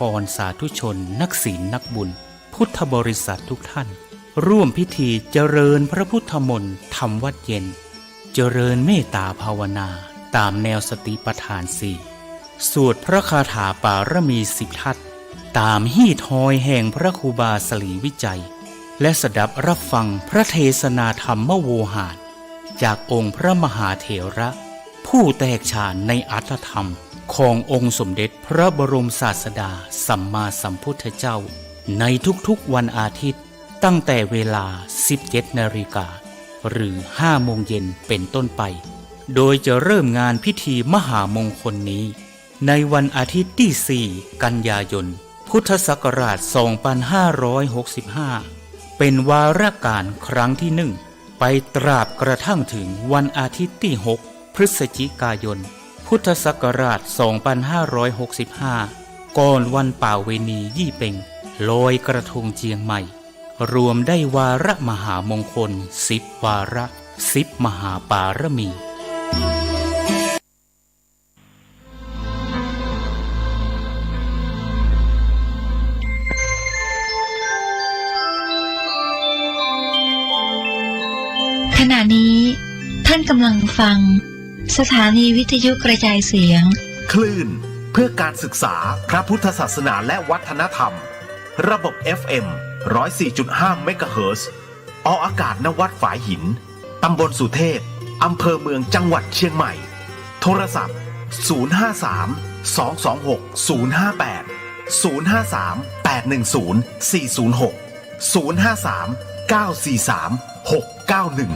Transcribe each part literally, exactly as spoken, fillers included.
กรสาธุชน นักศีลนักบุญ พุทธบริษัททุกท่าน ร่วมพิธีเจริญพระพุทธมนต์ทำวัตรเย็น เจริญเมตตาภาวนา ตามแนวสติปัฏฐานสี่ สวดพระคาถาปารมีสิบทัศน์ ตามฮี้ถ้อยแห่งพระครูบาสลีวิชัย และสดับรับฟังพระเทศนาธรรมโวหาร จากองค์พระมหาเถระ ผู้แตกฉานในอรรถธรรม ขององค์สมเด็จพระบรมศาสดาสัมมาสัมพุทธเจ้า ในทุกๆวันอาทิตย์ ตั้งแต่เวลาสิบเจ็ดนาฬิกา หรือห้าโมงเย็นเป็นต้นไป โดยจะเริ่มงานพิธีมหามงคลนี้ ในวันอาทิตย์ที่สี่กันยายน พุทธศักราชสองพันห้าร้อยหกสิบห้า เป็นวาระการครั้งที่หนึ่ง ไปตราบกระทั่งถึงวันอาทิตย์ที่หกพฤศจิกายน พุทธศักราชสองพันห้าร้อยหกสิบห้า ก่อนวันป่าเวณียี่เป็ง ลอยกระทงเจียงใหม่ รวมได้วาระมหามงคลสิบวาระ สิบมหาปารมี ขณะนี้ท่านกำลังฟังสถานีวิทยุกระจายเสียง คลื่นเพื่อการศึกษาพระพุทธศาสนาและวัฒนธรรม ระบบ เอฟ เอ็ม ร้อยสี่จุดห้า เมกะเฮิรตซ์ ออกอากาศ ณ วัดฝายหิน ตำบลสุเทพ อำเภอเมือง จังหวัดเชียงใหม่ โทรศัพท์ ศูนย์ห้าสาม สองสองหก ศูนย์ห้าแปด ศูนย์ห้าสาม แปดหนึ่งศูนย์ สี่ศูนย์หก ศูนย์ห้าสาม เก้าสี่สาม หกเก้าหนึ่ง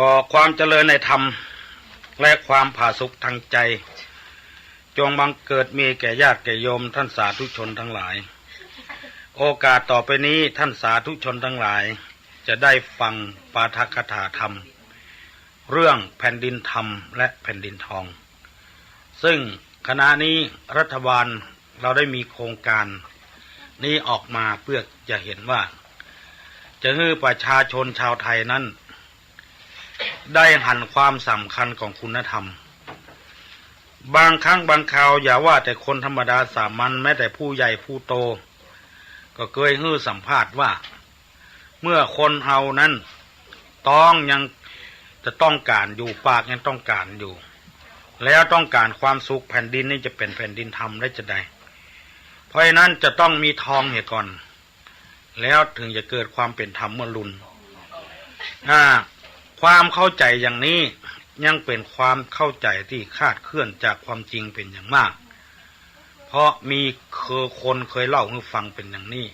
ขอความเจริญในธรรม และความผาสุกทางใจ จงบังเกิดมีแก่ญาติแก่โยมท่านสาธุชนทั้งหลาย โอกาสต่อไปนี้ท่านสาธุชนทั้งหลาย จะได้ฟังปาฐกถาธรรม เรื่องแผ่นดินธรรมและแผ่นดินทอง ซึ่งขณะนี้รัฐบาลเราได้มีโครงการนี้ออกมาเพื่อจะเห็นว่า จะหื้อประชาชนชาวไทยนั้น ได้หันความสำคัญของคุณธรรม บางครั้งบางคราวอย่าว่าแต่คนธรรมดาสามัญ แม้แต่ผู้ใหญ่ผู้โต ก็เกยหื้อสัมภาษณ์ว่า เมื่อคนเฮานั้นต้องยังจะต้องก๋านอยู่ ปากยังต้องก๋านอยู่ แล้วต้องก๋านความสุข แผ่นดินนี้จะเป๋นแผ่นดินธรรมได้จาใด เพราะฉะนั้นจะต้องมีทองเหียก่อน แล้วถึงจะเกิดความเป๋นธรรมเมื่อลุน อ่า ความเข้าใจ๋อย่างนี้ยังเป๋นความเข้าใจ๋ที่คลาดเคลื่อนจากความจริงเป๋นอย่างมาก เพราะมีเคย คนเคยเล่าหื้อฟังเป๋นอย่างนี้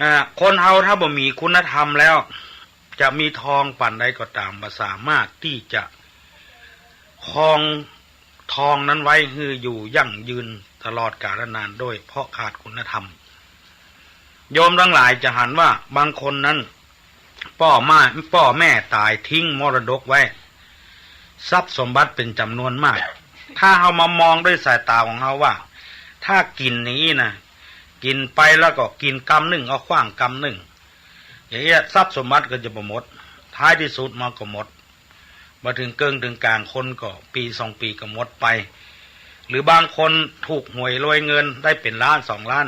อ่า คนเฮาถ้าบ่มีคุณธรรมแล้ว จะมีทองปานใดก็ต๋าม บ่สามารถตี้จะครองทองนั้นไว้หื้ออยู่ยั่งยืนตลอดกาลนานโดย เพราะขาดคุณธรรม โยมทั้งหลายจะหันว่าบางคนนั้น ป้อแม่ ป้อแม่ต๋ายทิ้งมรดกไว้ ทรัพย์สมบัติเป๋นจ๋ำนวนมาก ถ้าเฮามามองด้วยสายต๋าของเฮาว่า ถ้ากิ๋นอย่างนี้นะ กิ๋นไปแล้วก็กิ๋นกำนึ่ง เอาขว้างกำนึ่ง อย่างเงี้ย ทรัพย์สมบัติก็จะบ่หมด ท้ายที่สุดมาก็หมด มาเถิงเกิ่งเถิงก๋างคนก็ปี๋สองปี๋ก็หมดไป หรือบางคนถูกหวยรวยเงินได้เป๋นล้านสองล้าน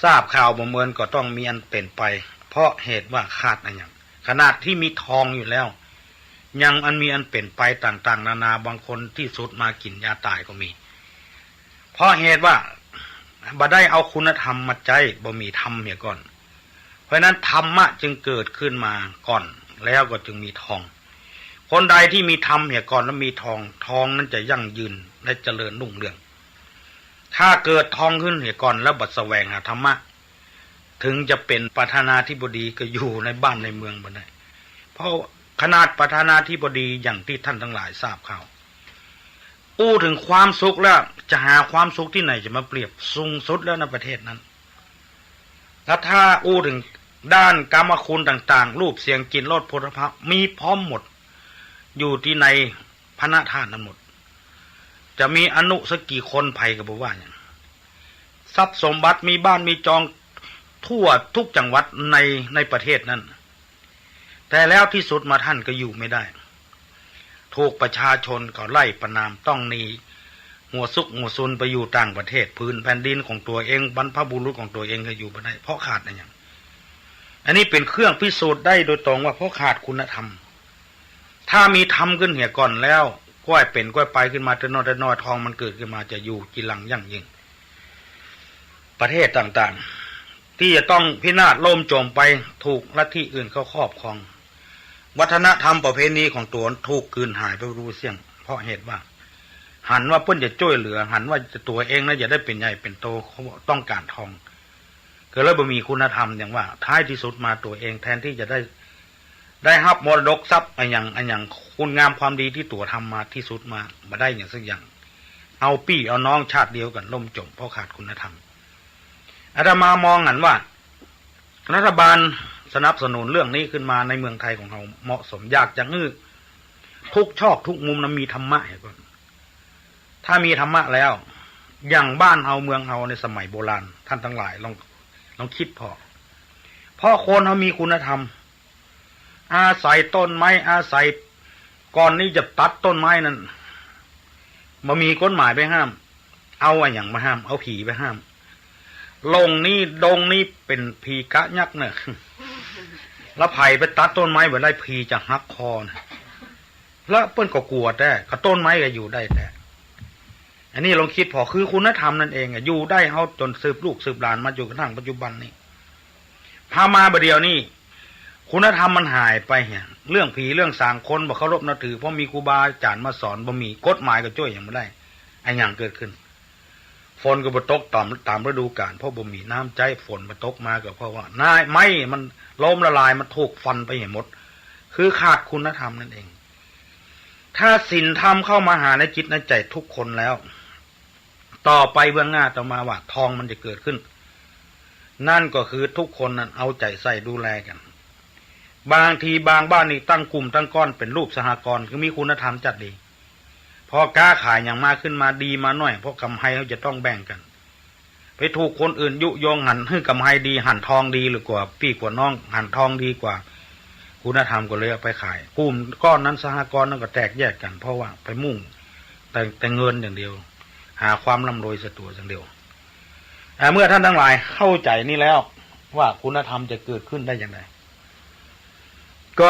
ทราบข่าวบ่เมินก็ต้องมีอันเป๋นไป เพราะเหตุว่าขาดอะหยัง ขนาดตี้มีทองอยู่แล้ว ยังอันมีอันเป๋นไปต่างๆ นานา บางคนตี้สุดมากิ๋นยาต๋ายก็มี เพราะเหตุว่าบ่ได้เอาคุณธรรมมาใจ๊ บ่มีธรรมเหียก่อน เพราะฉะนั้นธรรมะจึงเกิดขึ้นมาก่อน แล้วก็จึงมีทอง คนใดที่มีธรรมเหียก่อนแล้วมีทอง ทองนั้นจะยั่งยืนและเจริญรุ่งเรือง ถ้าเกิดทองขึ้นเหียก่อนแล้วบ่แสวงหาธรรมะ ถึงจะเป๋นประธานาธิบดีก็อยู่ในบ้านในเมืองบ่ได้ เพราะขนาดประธานาธิบดีอย่างที่ท่านทั้งหลายทราบข่าว อู้เถิงความสุขแล้ว จะหาความสุขตี้ไหนจะมาเปรียบ สูงสุดแล้วในประเทศนั้น แล้วถ้าอู้เถิง ด้านกามคุณต่างๆ รูปเสียงกลิ่นรสโผฏฐัพพะ มีพร้อมหมด อยู่ตี้ในพระนธาตุนั้นหมด จะมีอนุสักกี่คนใผก็บ่ว่าหยัง ทรัพย์สมบัติมีบ้านมีจองทั่วทุกจังหวัดใน ในประเทศนั้น แต่แล้วตี้สุดมาต้านก็อยู่ไม่ได้ ถูกประชาชนเขาไล่ประณาม ต้องหนีหัวซุกหัวซุนไปอยู่ต่างประเทศ ผืนแผ่นดินของตั๋วเอง บรรพบุรุษของตั๋วเองก็อยู่บ่ได้ เพราะขาดอะหยัง อันนี้เป๋นเครื่องพิสูจน์ได้โดยตรงว่าเพราะขาดคุณธรรม ถ้ามีธรรมขึ้นเหียก่อนแล้ว ก้อยเป๋นก้อยไปขึ้นมาเต๊อะน้อยเต๊อะน้อย ทองมันเกิดขึ้นมาจะอยู่จีหลังยั่งยืน ประเทศต่างๆ ตี้จะต้องพินาศล่มจมไป ถูกลัทธิอื่นเข้าครอบครอง วัฒนธรรมประเพณีของตั๋วถูกกลืนหายไปบ่ฮู้เสี้ยง เพราะเหตุว่า หันว่าเปิ้นจะจ้วยเหลือ หันว่าตั๋วเองนะจะได้เป๋นใหญ่เป๋นโต เขาต้องก๋านทอง ก็เลยบ่มีคุณธรรม อย่างว่าท้ายตี้สุดมาตั๋วเองแทนตี้จะได้ ได้ฮับมรดกทรัพย์อะหยังอะหยัง คุณงามความดีตี้ตั๋วทำมาตี้สุดมา บ่ได้หยังสักอย่าง เอาปี้เอาน้องชาติเดียวกั๋นล่มจม เพราะขาดคุณธรรม อาตมามองหันว่า รัฐบาลสนับสนุนเรื่องนี้ขึ้นมาในเมืองไทยของเฮาเหมาะสม อยากจะหื้อทุกซอกทุกมุมนะมีธรรมะเหียก่อน ถ้ามีธรรมะแล้ว อย่างบ้านเฮาเมืองเฮาในสมัยโบราณ ท่านตังหลายลอง ลองกึ๊ดผ่อ เพราะคนเฮามีคุณธรรม อาศัยต้นไม้ อาศัย ก่อนนี้จะตัดต้นไม้นั้น บ่มีกฎหมายไปห้าม เอาอะหยังมาห้าม เอาผีไปห้าม หลงนี้ดงนี้เป๋นผีกะยักษ์เน่อ แล้วใผไปตัดต้นไม้บ่ได้ ผีจะหักคอเน่อ แล้วเปิ้นก็กั๋วแต๊ ก็ต้นไม้ก็อยู่ได้แต๊ อันนี้ลองกึ๊ดผ่อ คือคุณธรรมนั่นเองอะ อยู่ได้เฮาจ๋นสืบลูกสืบหลานมาจ๋นกระทั่งปัจจุบันนี้ พอมาบ่าเดี่ยวนี้ คุณธรรมมันหายไปเหีย เรื่องผีเรื่องสาง คนบ่เคารพนับถือ เพราะมีครูบาอาจ๋ารย์มาสอน บ่มี กฎหมายก็จ้วยหยังบ่ได้ อะหยังเกิดขึ้น ฝนก็บ่ตกต๋าม ต๋ามฤดูกาล เพราะบ่มีน้ำใจ๊ ฝนบ่ตกมาก็เพราะว่า น้ำไม้มันล้มละลาย มันถูกฟันไปเหียหมด คือขาดคุณธรรมนั่นเอง ถ้าศีลธรรมเข้ามาหาในจิตในใจ๋ทุกคนแล้ว ต่อไปเบื้องหน้าต่อมาว่าทองมันจะเกิดขึ้น นั่นก็คือทุกคนนั้นเอาใจ๋ใส่ดูแลกั๋น บางทีบางบ้านนี่ตั้งกลุ่มตั้งก้อนเป๋นรูปสหกรณ์ คือมีคุณธรรมจัดดี พอก๊าขายหยังมาขึ้นมาดีมาหน้อย พวกกำไฮเฮาจะต้องแบ่งกั๋น ไปถูกคนอื่นยุยงหันหื้อกำไฮดี หันทองดีหรือกว่าปี้กว่าน้อง หันทองดีกว่า คุณธรรมก็เลยเอาไปขาย กลุ่มก้อนนั้นสหกรณ์นั้นก็แตกแยกกั๋น เพราะว่าไปมุ่งแต่ แต่เงินอย่างเดียว หาความร่ำรวยใส่ตั๋วอย่างเดียว อ่า เมื่อท่านตังหลายเข้าใจ๋นี้แล้วว่าคุณธรรมจะเกิดขึ้นได้อย่างไร ก็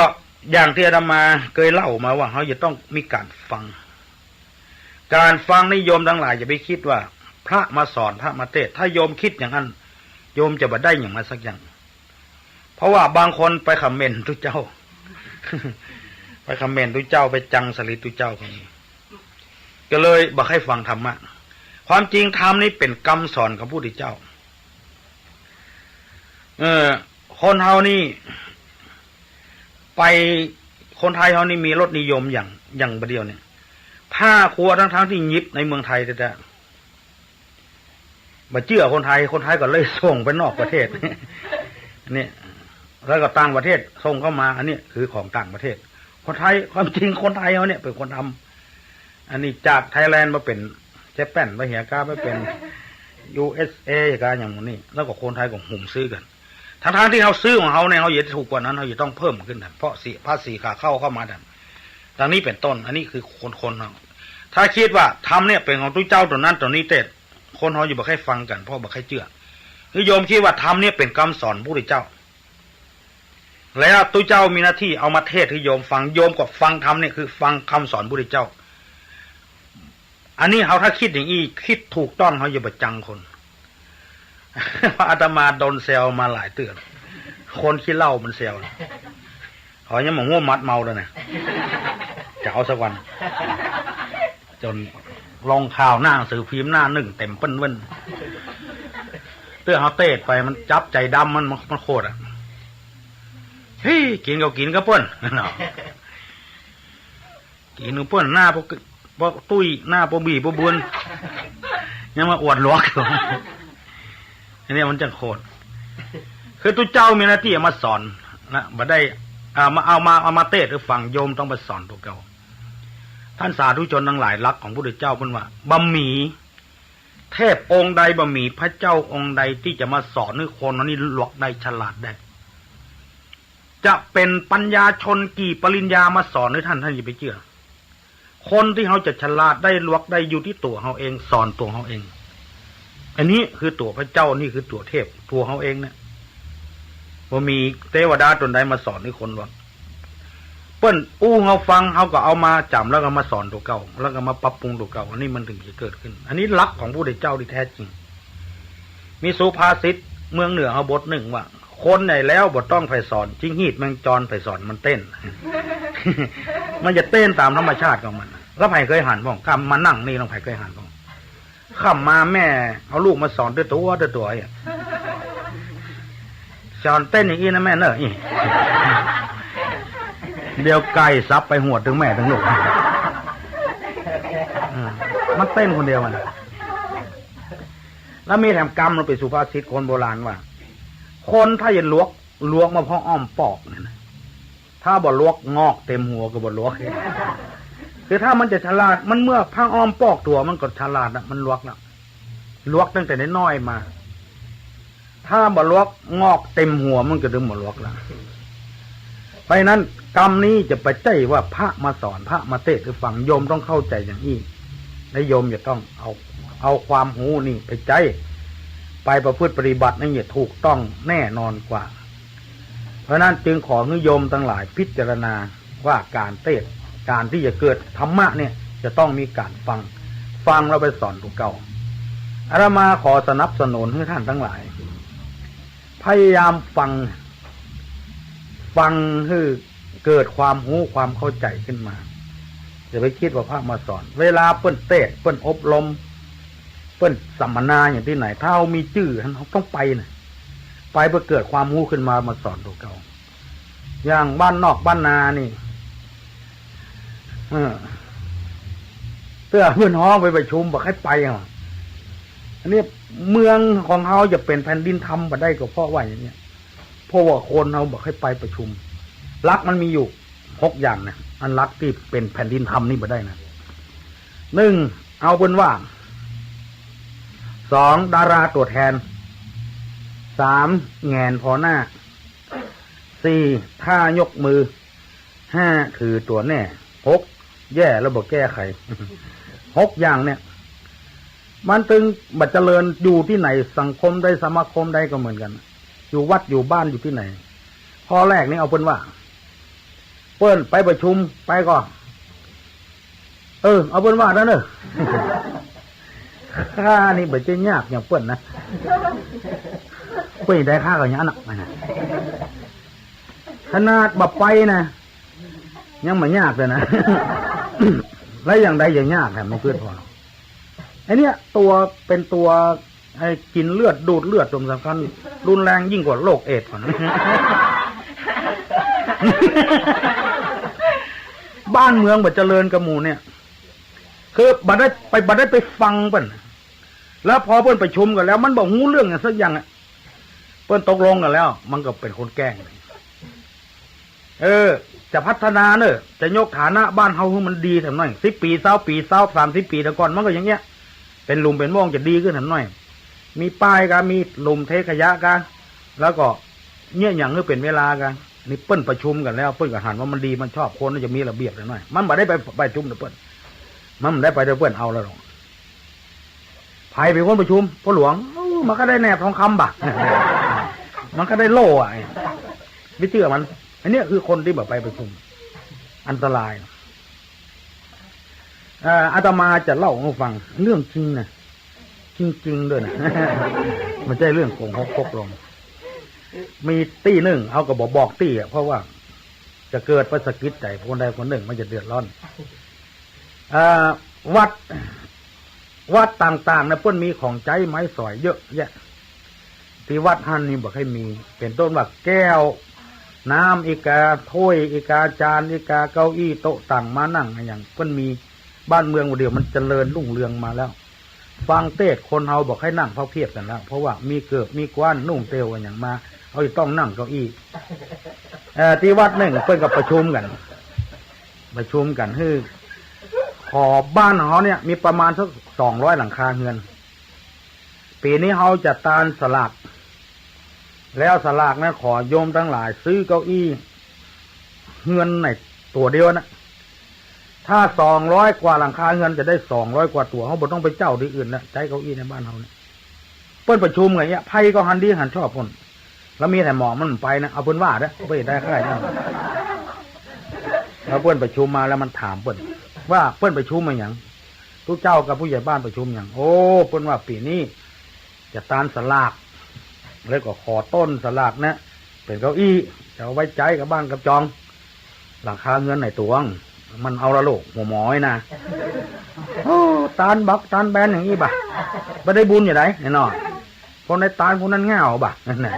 อย่างตี้อาตมาเกยเล่ามาว่าเฮาจะต้องมีก๋านฟัง ก๋านฟังนี่โยมตังหลายอย่าไปกึ๊ดว่าพระมาสอนพระมาเตศน์ ถ้าโยมกึ๊ดอย่างนั้น โยมจะบ่ได้หยังมาสักอย่าง เพราะว่าบางคนไปคอมเมนต์ตุ๊เจ้า ไปคอมเมนต์ตุ๊เจ้า ไปจังสลิดตุ๊เจ้าก็มี ก็เลยบ่ใค่ฟังธรรมะ ความจริงธรรมนี้เป๋นกำสอนของพระพุทธเจ้า เออ คนเฮานี่ ไป คนไทยเฮานี่มีรสนิยมอย่าง อย่างบ่าเดี่ยวนี้ ผ้าครัวทั้งๆ ตี้ยิบในเมืองไทยแต๊ๆ บ่เจื้อคนไทย คนไทยก็เลยส่งไปนอกประเทศ นี่ แล้วก็ต่างประเทศส่งเข้ามา อันนี้คือของต่างประเทศ คนไทย ความจริงคนไทยเฮาเนี่ยเป๋นคนทำ อันนี้จากไทยแลนด์มาเป๋นเจแปน มาเหียก๊ามาเป๋น ยูเอสเอ ก๊าอย่างหมู่นี้ แล้วก็คนไทยก็หุมซื้อกั๋น ทั้งๆ ตี้เฮาซื้อของเฮาเนี่ย เฮาจะถูกกว่านั้น เฮาจะต้องเพิ่มขึ้นแต๊ เพราะเสียภาษีขาเข้าเข้ามาแต๊ ดังนี้เป๋นต้น อันนี้คือคนๆ เฮา ถ้ากึ๊ดว่าธรรมเนี่ยเป๋นของตุ๊เจ้าตั๋วนั้นตั๋วนี้เตศน์ คนเฮาจะบ่ใค่ฟังกั๋น เพราะบ่ใค่เจื้อ คือโยมกึ๊ดว่าธรรมเนี่ยเป๋นกำสอนพระพุทธเจ้า แล้วตุ๊เจ้ามีหน้าตี้เอามาเตศน์หื้อโยมฟัง โยมก็ฟังธรรมเนี่ยคือฟังกำสอนพระพุทธเจ้า อันนี้เฮาถ้ากึ๊ดอย่างอี้ กึ๊ดถูกต้อง เฮาอย่าไปจังคน เพราะอาตมาโดนแซวมาหลายเตื้อ คนขี้เหล้ามันแซว เขายังบ่ฮู้มัดเมาเลยเนี่ย จะเอาสักวัน จ๋นลงข่าวหน้าหนังสือพิมพ์หน้านึ่งเต๋มเปิ้นเวิ้น เตื้อเฮาเตศน์ไปมันจับใจ๋ดำมัน มัน มันโขดอะ เฮ้ย กิ๋นก็กิ๋นกับเปิ้น เนาะ กิ๋นกับเปิ้นหน้าปก ปกตุ้ย หน้าปกบีปกบุญ ยังมาอวดหลวงอยู่ อันนี้มันจังโขด คือตุ๊เจ้ามีหน้าตี้มาสอนนะ บ่ได้ อ่า มา เอามา เอามาเตศน์หื้อฟัง โยมต้องไปสอนตุ๊เก่า ท่านสาธุชนตังหลาย หลักของพุทธเจ้าเปิ้นว่า บ่มีเทพองค์ใด บ่มีพระเจ้าองค์ใดตี้จะมาสอนหื้อคนอันนี้หลวกได้ ฉลาดได้ จะเป๋นปัญญาชนกี่ปริญญามาสอนหื้อท่าน ท่านอย่าไปเจื้อ คนตี้เฮาจะฉลาดได้หลวกได้อยู่ตี้ตั๋วเฮาเอง สอนตั๋วเฮาเอง อันนี้คือตั๋วพระเจ้า นี่คือตั๋วเทพ ตั๋วเฮาเองเนี่ย บ่มีเตวดาต๋นใดมาสอนหื้อคนหลวก เปิ้นอู้เฮาฟัง เฮาก็เอามาจ๋ำ แล้วก็มาสอนตั๋วเก่า แล้วก็มาปรับปรุงตั๋วเก่า อันนี้มันถึงจะเกิดขึ้น อันนี้หลักของพุทธเจ้าตี้แต๊จริง มีสุภาษิตเมืองเหนือเฮาบทนึ่งว่า คนใหญ่แล้วบ่ต้องใผสอน จิ้งหีดแมงจอนใผสอนมันเต้น มันจะเต้นต๋ามธรรมชาติของมัน แล้วใผเกยหันพ่อง ข้ามานั่งนี่ ลองใผเกยหันพ่อง ข้ามาแม่เอาลูกมาสอนตวยตั๋ว ตวยตั๋วอะ สอนเต้นอย่างอี้นะแม่เนอะ อี้ เดี๋ยวไก่สับไปหวดตึงแม่ตึงลูก อืม มันเต้นคนเดียวมัน แล้วมีแถมกำ มันเป๋นสุภาษิตคนโบราณว่า คนถ้าจะหลวก หลวกมาพ่องอ้อมปอกเนี่ยนะ ถ้าบ่หลวกงอกเต็มหัวก็บ่หลวก คือถ้ามันจะฉลาด มันเมื่อพ่องอ้อมปอกตั๋ว มันก็ฉลาดละ มันหลวกละ หลวกตั้งแต่น้อยๆมา ถ้าบ่หลวกงอกเต็มหัว มันก็ตึงบ่หลวกละ เพราะฉะนั้นกำนี้จะบ่ใจ้ว่าพระมาสอน พระมาเตศน์หื้อฟัง โยมต้องเข้าใจ๋อย่างอี้ และโยมจะต้องเอา เอาความฮู้นี่ไปใจ๊ ไปประพฤติปฏิบัตินี่จะถูกต้องแน่นอนกว่า เพราะฉะนั้นจึงขอหื้อโยมตังหลายพิจารณาว่าก๋านเตศน์ ก๋านตี้จะเกิดธรรมะเนี่ย จะต้องมีก๋านฟัง ฟังแล้วไปสอนตั๋วเก่า อาตมาขอสนับสนุนหื้อท่านตังหลาย พยายามฟัง ฟังหื้อเกิดความฮู้ความเข้าใจ๋ขึ้นมา อย่าไปกึ๊ดว่าพระมาสอน เวลาเปิ้นเตศน์ เปิ้นอบรม เปิ้นสัมมนาอย่างตี้ไหน ถ้าเฮามีจื้อหั้น เฮาต้องไปนะ ไปเปื้อเกิดความฮู้ขึ้นมา มาสอนตั๋วเก่า อย่างบ้านนอกบ้านนานี่ เออ เตื้อเปิ้นฮ้องไปประชุม บ่ใค่ไปอ่ะ อันนี้เมืองของเฮาจะเป๋นแผ่นดินธรรมบ่ได้ก็เพราะว่าอย่างเนี้ย เพราะว่าคนเฮาบ่ใค่ไปประชุม หลักมันมีอยู่หกอย่างนะ อันหลักตี้เป๋นแผ่นดินธรรมนี่บ่ได้นะ นึ่ง เอาเปิ้นว่า สอง ดาราตั๋วแทน สาม แหงนผ่อหน้า สี่ ท่ายกมือ ห้า ถือตั๋วแน่ หก แย่แล้วบ่แก้ไข หกอย่างเนี่ย มันตึงบ่เจริญ อยู่ตี้ไหน สังคมใด สมาคมใดก็เหมือนกั๋น อยู่วัดอยู่บ้านอยู่ตี้ไหน ข้อแรกนี่เอาเปิ้นว่า เปิ้นไปประชุมไปก่อ เออ เอาเปิ้นว่านั้นเนอะ ข้านี่บ่ใจ้ยากอย่างเปิ้นนะ เปิ้นได้ข้าก็อย่างนั้นน่ะ ขนาดบ่ไปนะ ยังบ่ยากเลยนะ แล้วอย่างใดจะยากแถมไม่เพื่อนพอ ไอ้เนี่ย ตั๋วเป๋นตั๋ว ไอ้กิ๋นเลือดดูดเลือดตั๋วสำคัญ รุนแรงยิ่งกว่าโรคเอดส์ก่อน บ้านเมืองบ่เจริญกับหมู่เนี่ย คือบ่ได้ไป บ่ได้ไปฟังเปิ้น แล้วพอเปิ้นประชุมกั๋นแล้ว มันบ่ฮู้เรื่องอย่างสักอย่างอะ เปิ้นตกลงกั๋นแล้ว มันก็เป๋นคนแกล้ง เออ จะพัฒนาเนอะ จะยกฐานะบ้านเฮาหื้อมันดีแถมหน้อย สิบปี๋ ซาวปี๋ ซาว สามสิบปี๋ แต่ก่อนมันก็อย่างเงี้ย เป๋นหลุมเป๋นบ่อ จะดีขึ้นแถมหน้อย มีป้ายกา มีหลุมเทขยะกา แล้วก็เนี่ยอย่างหื้อเป๋นเวลากา นี่เปิ้นประชุมกั๋นแล้ว เปิ้นก็หันว่ามันดี มันชอบ คนจะมีระเบียบแถมหน้อย มันบ่ได้ไปประชุมกับเปิ้น มันบ่ได้ไปกับเปิ้นเอาแล้วหรอก ใผเป๋นคนประชุม พ่อหลวง เออ มันก็ได้แหนบทองคำบ่ะ มันก็ได้โล่อะ ไปเจื้อมัน อันเนี้ยคือคนตี้บ่ไปประชุม อันตราย เอ่อ อาตมาจะเล่าหื้อฟัง เรื่องจริงนะ จริงๆ ด้วยนะ บ่ใจ้เรื่องโกหกปกลม มีตี้นึ่ง เฮาก็บ่บอกตี้อะ เพราะว่าจะเกิดไปสะกิดใจ๋คนใดคนนึ่ง มันจะเดือดร้อน เอ่อ วัด วัดต่างๆ นะ เปิ้นมีของใจ๊ไม้สอยเยอะแยะ ตี้วัดหั้นนี่บ่ใค่มี เป๋นต้นว่าแก้วน้ำอีกา ถ้วยอีกา จานอีกา เก้าอี้โต๊ะตั๋งม้านั่งอะหยัง เปิ้นมี บ้านเมืองเดี๋ยวมันเจริญรุ่งเรืองมาแล้ว ฟังเตสน์คนเฮาบ่ใค่นั่งพับเพียบกั๋นแล้ว เพราะว่ามีเกิบมีก๊านนุ่งเตียวอะหยังมา เฮาจะต้องนั่งเก้าอี้ เอ่อ ตี้วัดนึ่งเปิ้นก็ประชุมกั๋น ประชุมกั๋นหื้อ ขอบ้านเฮาเนี่ยมีประมาณสักสองร้อยหลังคาเฮือน ปี๋นี้เฮาจะตานสลาก แล้วสลากนั้นขอโยมตังหลายซื้อเก้าอี้เฮือนในตั๋วเดียวนะ ถ้าสองร้อยกว่าหลังคาเฮือนจะได้สองร้อยกว่าตั๋ว เฮาบ่ต้องไปเจ้าตี้อื่นแล้ว ใจ๊เก้าอี้ในบ้านเฮาเนี่ย เปิ้นประชุมกั๋นเนี่ย ใผก็หันดีหันชอบปุ้น แล้วมีแต่หมอมันไปนะ เอาเปิ้นว่าเด้อ เปิ้นได้ใค่นั้น แล้วเปิ้นประชุมมาแล้วมันถามเปิ้น ว่าเปิ้นประชุมมาหยัง ตุ๊เจ้ากับผู้ใหญ่บ้านประชุมหยัง โอ้ เปิ้นว่าปี๋นี้จะตานสลาก แล้วก็ขอต้นสลากเนี่ย เป๋นเก้าอี้ จะเอาไว้ใจ๊กับบ้านกับจอง หลังคาเฮือนในตั๋ว มันเอาละโลกหัวหมอยนะ โอ้ ตานบักตานแบนอย่างอี้บ่ะ บ่ได้บุญอย่างใดแน่นอน คนใดตานคนนั้นเหง้าบ่ะ นั่นแหละ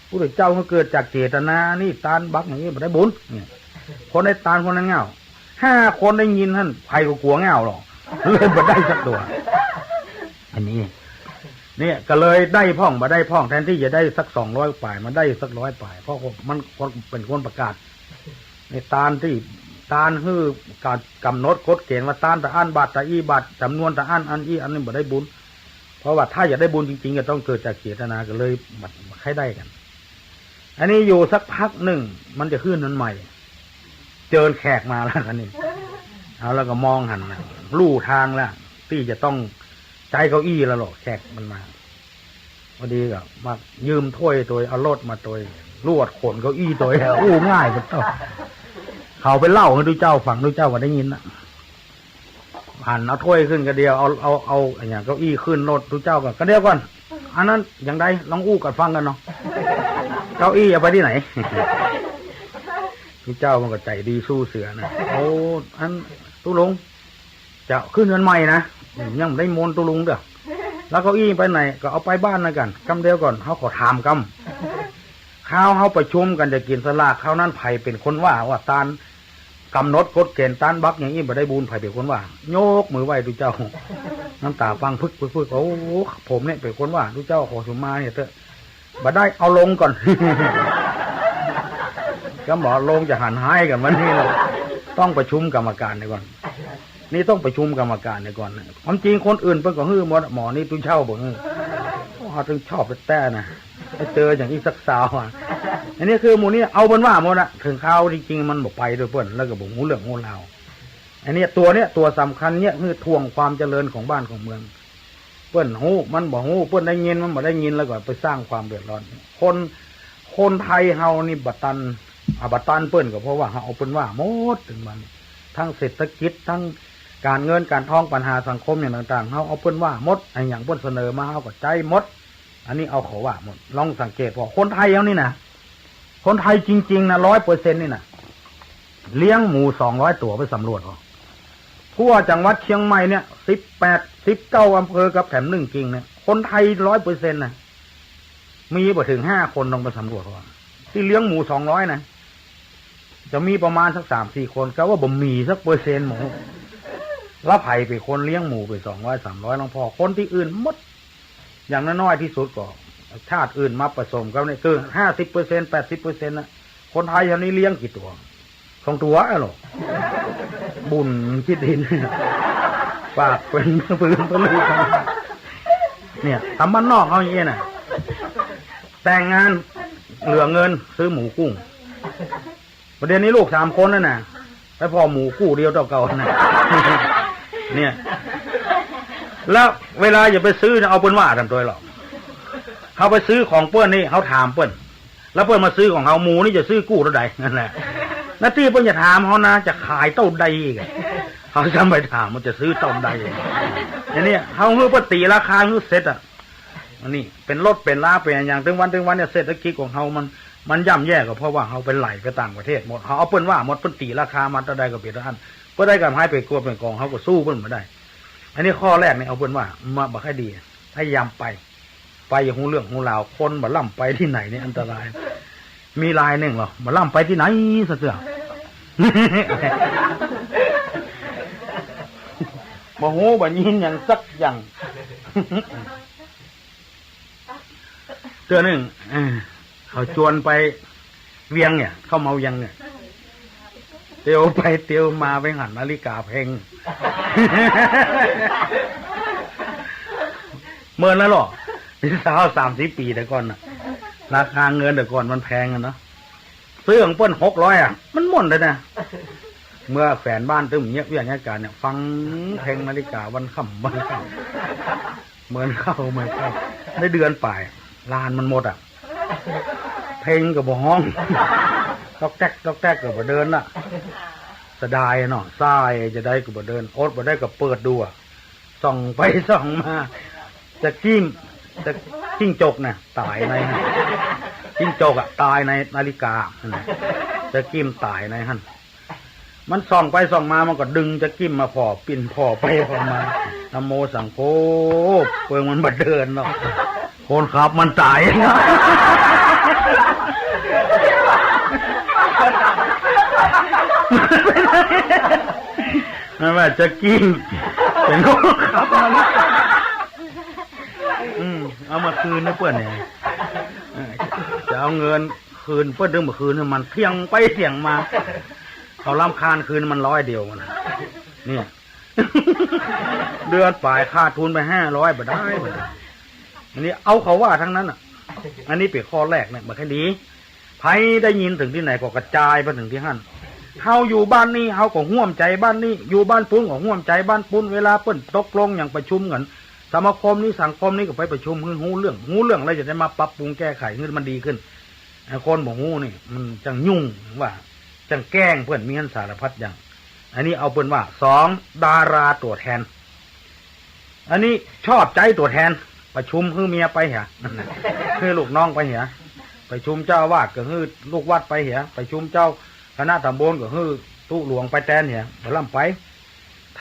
พุทธเจ้าก็เกิดจากเจตนานี่ ตานบักอย่างอี้บ่ได้บุญ เนี่ย คนใดตานคนนั้นเหง้า ห้าคนได้ยินหั้น ใผก็กั๋วเหง้าหรอก เลยบ่ได้สักตั๋ว อันนี้ เนี่ย ก็เลยได้พ่องบ่ได้พ่อง แทนตี้จะได้สักสองร้อยป๋าย มาได้สักร้อยป๋าย เพราะมันคนเป๋นคนประกาศ ในตานตี้ ตานหื้อก๋านกำหนดกฎเกณฑ์ว่าตานตะอั้นบาทตะอี้บาท จ๋ำนวนตะอั้นอันอี้อันนี้บ่ได้บุญ เพราะว่าถ้าอยากได้บุญจริงๆ ก็ต้องเกิดจากเจตนา ก็เลยบ่ บ่ใค่ได้กั๋น อันนี้อยู่สักพักนึ่ง มันจะขึ้นนั้นใหม่ เจิญแขกมาแล้วคันนี้ เอาแล้วก็มองหันน่ะ ลู่ตางแล้ว ตี้จะต้องใจ๊เก้าอี้แล้วเหรอ แขกมันมา พอดีก็มายืมถ้วยตวย เอารถมาตวย ลวดขนเก้าอี้ตวย อู้ง่ายกว่าเต้า เขาไปเล่าหื้อตุ๊เจ้าฟัง ตุ๊เจ้าก็ได้ยินน่ะ หันเอาถ้วยขึ้นกระเดียว เอา เอา เอาอะหยังเก้าอี้ขึ้นรถตุ๊เจ้าก่อน กระเดียวก่อน อันนั้นอย่างใดลองอู้กั๋นฟังกั๋นเนาะ เก้าอี้เอาไปตี้ไหน ตุ๊เจ้ามันก็ใจ๋ดีสู้เสือนะ โอ้ อันตุ๊ลุง จะขึ้นเฮือนใหม่นะ ยังบ่ได้มนต์ตุ๊ลุงเด้อ แล้วเก้าอี้ไปไหนก็เอาไปบ้านนั่นกั๋น กำเดียวก่อน เฮาขอถามกำ คราวเฮาประชุมกั๋นจะกิ๋นสลาก คราวนั้นใผเป๋นคนว่า ว่าตานกำหนดกฎเกณฑ์ตานบักอย่างอี้บ่ได้บุญ ใผเป๋นคนว่า ยกมือไหว้ตุ๊เจ้า น้ำต๋าปังผึกผึกผึก โอ้ ผมเนี่ยเป๋นคนว่า ตุ๊เจ้าขอสุมาเนี่ยเต๊อะ บ่ได้ เอาลงก่อน ก็บอกลงจะหันหายกั๋นวันนี้เลย ต้องประชุมกรรมการเสียก่อน นี่ต้องประชุมกรรมการเสียก่อนนะ ความจริงคนอื่นเปิ้นก็หื้อหมด หมอนี่ตุ๊เจ้าบ่หื้อ โอ้ เฮาถึงชอบแต๊ๆ นะ ไปเจออย่างอี้สักสาวอะ อันนี้คือหมู่นี้เอาเปิ้นว่าหมดอะ ถึงคราวจริงๆ มันบ่ไปตวยเปิ้น แล้วก็บ่ฮู้เรื่องฮู้ราว อันเนี้ยตั๋วเนี้ยตั๋วสำคัญเนี่ย คือถ่วงความเจริญของบ้านของเมือง เปิ้นฮู้มันบ่ฮู้ เปิ้นได้ยินมันบ่ได้ยิน แล้วก็ไปสร้างความเดือดร้อน คน คนไทยเฮานี่บ่ตัน อ่า บ่ตันเปิ้นก็เพราะว่าเฮาเอาเปิ้นว่าหมด ตึงบัดนี้ ทั้งเศรษฐกิจ ทั้งก๋านเงินก๋านทอง ปัญหาสังคมอย่างต่างๆ เฮาเอาเปิ้นว่าหมด อะหยังเปิ้นเสนอมาเฮาก็ใจ๊หมด อันนี้เอาเขาว่าหมด ลองสังเกตผ่อ คนไทยเฮานี่นะ คนไทยจริงๆ นะ ร้อยเปอร์เซ็นต์ นี่นะ เลี้ยงหมูสองร้อยตั๋ว ไปสำรวจผ่อ ทั่วจังหวัดเชียงใหม่เนี่ย สิบแปด สิบเก้า อำเภอกับแถมนึ่งกิ่งเนี่ย คนไทย ร้อยเปอร์เซ็นต์ นะ มีบ่เถิงห้าคน ลองไปสำรวจผ่อ ตี้เลี้ยงหมูสองร้อยนะ จะมีประมาณสักสามสี่คน ก็ว่าบ่มีสักเปอร์เซ็นต์หมู แล้วใผเป๋นคนเลี้ยงหมูไปสองร้อยสามร้อย ลองผ่อ คนตี้อื่นหมด อย่างน้อยๆ ตี้สุดก็ ชาติอื่นมาผสมกันเนี่ย คือ ห้าสิบเปอร์เซ็นต์ แปดสิบเปอร์เซ็นต์ นะ คนไทยเฮานี้เลี้ยงกี่ตั๋ว สองตั๋วอะเหรอ บุญขี้ดิน ปากเป๋นปืนปืน เนี่ย ต๋ามบ้านนอกเฮาอย่างเงี้ยนะ แต่งงานเหลือเงินซื้อหมูกุ้ง ประเดี๋ยวนี้ลูกสามคนแล้วนะ ไปผ่อหมูกู้เดียวเต้าเก่านะ เนี่ย แล้วเวลาจะไปซื้อนะ เอาเปิ้นว่าตันตวยหรอก เฮาไปซื้อของเปิ้นนี่ เฮาถามเปิ้น แล้วเปิ้นมาซื้อของเฮา หมูนี่จะซื้อกู้เต้าใด นั่นแหละ หน้าตี้เปิ้นจะถามเฮานะ จะขายเต้าใดอีกอะ เฮาจะไปถามมันจะซื้อเต้าใด อันนี้เฮาหื้อเปิ้นตี๋ราคาหื้อเสร็จอะ อันนี้เป๋นรถเป๋นลาเป๋นอะหยัง ตึงวันตึงวันเนี่ย เศรษฐกิจของเฮามัน มันย่ำแย่ก็เพราะว่าเฮาไปไหลไปต่างประเทศหมด เฮาเอาเปิ้นว่าหมด เปิ้นตี๋ราคามาเต้าใดก็เป๋นเต้าอั้น เปิ้นได้ก๋ำไรไปกวดไปกอง เฮาก็สู้เปิ้นบ่ได้ อันนี้ข้อแรกนี่เอาเปิ้นว่ามาบ่ค่อยดี พยายามไป ไปอย่าฮู้เรื่องฮู้ราว คนบ่ล้ำไปตี้ไหนนี่อันตราย มีรายนึ่งเหรอ บ่ล้ำไปตี้ไหนสักเตื้อ บ่ฮู้บ่ยินหยังสักอย่าง เตื้อนึ่ง เออ เขาจวนไปเวียงเนี่ย เข้ามาเวียงเนี่ย เตียวไปเตียวมาไปหันนาฬิกาแพง เมินแล้วเหรอ นี่สาวสามสิบปี๋แต่ก่อนน่ะ ราคาเงินแต่ก่อนมันแพงอะเนาะ ซื้อของเปิ้นหกร้อยอะ มันม่วนเลยนะ เมื่อแขวนบ้านตึ้มเยียะเวียกเยียะก๋านเนี่ย ฟังเพลงนาฬิกาวันค่ำวันค่ำ เมินเข้าเมินเข้า ได้เดือนป๋าย ลานมันหมดอะ เพลงก็บ่ฮ้อง ต๊อกแต๊กต๊อกแต๊กก็บ่เดินละ เสียดายเนาะ สายจะได้ก็บ่เดิน อดบ่ได้ก็เปิดดูอะ ส่องไปส่องมา จะกิ้ม จะ จิ้งจกน่ะ ต๋ายในหั้น จิ้งจกอะ ต๋ายในนาฬิกาหั้นน่ะ จะกิ้มต๋ายในหั้น มันส่องไปส่องมา มันก็ดึงจะกิ้มมาผ่อ ปิ้นผ่อไปผ่อมา นะโมสังโฆ เปิงมันบ่เดินเนาะ คนขับมันต๋าย นั่นว่าจะกิ้ม เป๋นคนขับมัน อืม เอามาคืนนะเปิ้นเนี่ย เออ จะเอาเงินคืน เปิ้นตึงบ่คืน มันเถียงไปเถียงมา เขารำคาญคืนมันร้อยเดียวนะ เนี่ย เดือนป๋ายขาดทุนไปห้าร้อย บ่ได้ บ่ได้ อันนี้เอาเขาว่าทั้งนั้นน่ะ อันนี้เป๋นข้อแรกเนี่ย บ่ค่อยดี ใผได้ยินเถิงตี้ไหนก็กระจายไปเถิงตี้หั้น เฮาอยู่บ้านนี้ เฮาก็ฮ่วมใจ๋บ้านนี้ อยู่บ้านปุ้นก็ฮ่วมใจ๋บ้านปุ้น เวลาเปิ้นตกลงหยังประชุมกั๋น สมาคมนี้สังคมนี้ก็ไปประชุมหื้อฮู้เรื่อง ฮู้เรื่องแล้วจะได้มาปรับปรุงแก้ไขหื้อมันดีขึ้น ไอ้คนบ่ฮู้นี่มันจั่งยุ่งว่า จั่งแกล้งเปิ้นมีหั้นสารพัดอย่าง อันนี้เอาเปิ้นว่า สอง ดาราตั๋วแทน อันนี้ชอบใจ๊ตั๋วแทน ประชุมหื้อเมียไปเหีย หื้อลูกน้องไปเหีย ประชุมเจ้าอาวาสก็หื้อลูกวัดไปเหีย ประชุมเจ้าคณะตำบลก็หื้อตุ๊หลวงไปแตนเหีย บ่ล้ำไป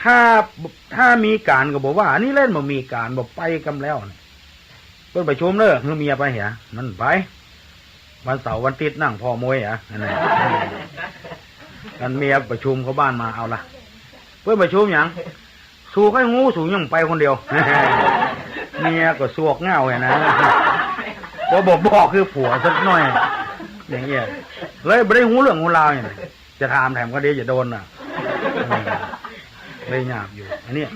ถ้า ถ้ามีก๋านก็บ่ว่า อันนี้เล่นบ่มีก๋าน บ่ไปกำแล้วนี่ เปิ้นประชุมเน่อ หื้อเมียไปเหีย มันไป วันเสาร์วันอาทิตย์นั่งผ่อมวยอะ อันนั้น อันเมียประชุมเข้าบ้านมา เอาละ เปิ้นประชุมหยัง สูใค่ฮู้ สูยังไปคนเดียว เมียก็สวกเหง้าหั้นนะ บ่ บ่บอกคือผัวสักหน่อย อย่างเงี้ย เลยบ่ได้ฮู้เรื่องฮู้ราวอย่างนี้ จะถามแถมก็เดี๋ยวจะโดนน่ะ เออ เลยหยาบอยู่ อันเนี้ย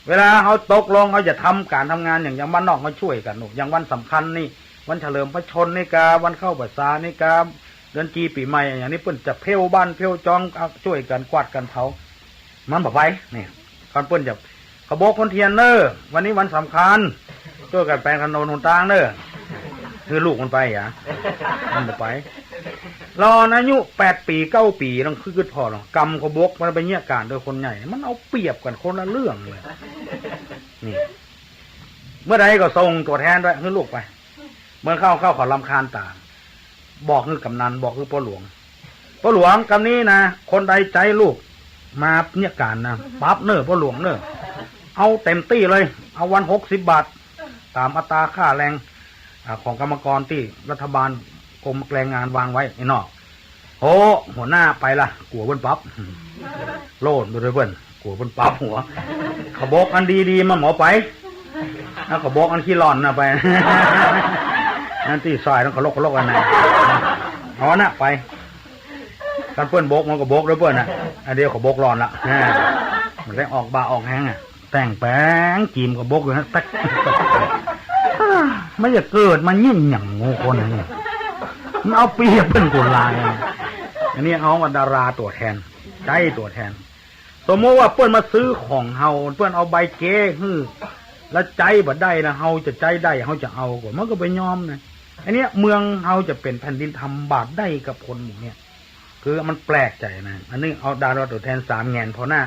เวลาเฮาตกลงเฮาจะทำก๋านทำงานอย่าง อย่างบ้านนอกเฮาจ้วยกั๋น อย่างวันสำคัญนี่ วันเฉลิมพระชนม์นี่กา วันเข้าพรรษานี่กา เดือนจีปี๋ใหม่ อย่างนี้เปิ้นจะเพลบ้านเพลจอง เอาจ้วยกั๋นกวาดกั๋นเผา มันบ่ไป นี่ ก่อนเปิ้นจะ ขบกคนเทียนเน่อ วันนี้วันสำคัญ จ้วยกั๋นแป๋งถนนหนตางเน่อ หื้อลูกมันไปอะ มันบ่ไป หลอนอายุแปดปี๋เก้าปี๋ ต้องกึ๊ดผ่อหรอก กำขบกมันไปเยียะก๋านโดยคนใหญ่ มันเอาเปรียบกั๋นคนละเรื่องเลย นี่ เมื่อใดก็ส่งตั๋วแทนไป หื้อลูกไป เมื่อเข้า เข้าเขารำคาญต๋า บอกหื้อกำนัน บอกหื้อป้อหลวง ป้อหลวง กำนี้นะ คนใดใจ๊ลูกมาเยียะก๋านนะ ปรับเน่อ ป้อหลวงเน่อ เอาเต็มตี้เลย เอาวันหกสิบบาท ต๋ามอัตราค่าแรง อ่า ของกรรมกรตี้รัฐบาลกรมแรงงานวางไว้ ไอ้นอก โอ้ หัวหน้าไปละ กั๋วเปิ้นปรับ โล่นไปด้วยเปิ้น กั๋วเปิ้นปรับหัว ขบกอันดีๆ มันบ่ไป แล้วขบกอันขี้หล่อนน่ะไป อันตี้ซอยต้องเคารพ เคารพอันนั้น เอาอันน่ะไป คันเปิ้นบกมันก็บกด้วยเปิ้นน่ะ อันเดียวขบกหล่อนละ อ่า มันได้ออกบ่าออกแฮงอะ แต่งแป๋งจี๋มขบกอยู่นะ แต๊ก มันจะเกิดมายิ่งหยัง โง่คนนี่ มันเอาเปรียบเปิ้นคนลาย อันนี้เอาว่าดาราตั๋วแทน ใจ๊ตั๋วแทน สมมุติว่าเปิ้นมาซื้อของเฮา เปิ้นเอาใบเก๊หื้อ แล้วใจ๊บ่ได้นะ เฮาจะใจ๊ได้ เฮาจะเอาก่อ มันก็บ่ยอมนะ อันเนี้ยเมืองเฮาจะเป๋นแผ่นดินทำบาปได้กับคนหมู่เนี่ย คือมันแปลกใจ๋นะ อันนี้เอาดาราตั๋วแทนสามแหงนผ่อหน้า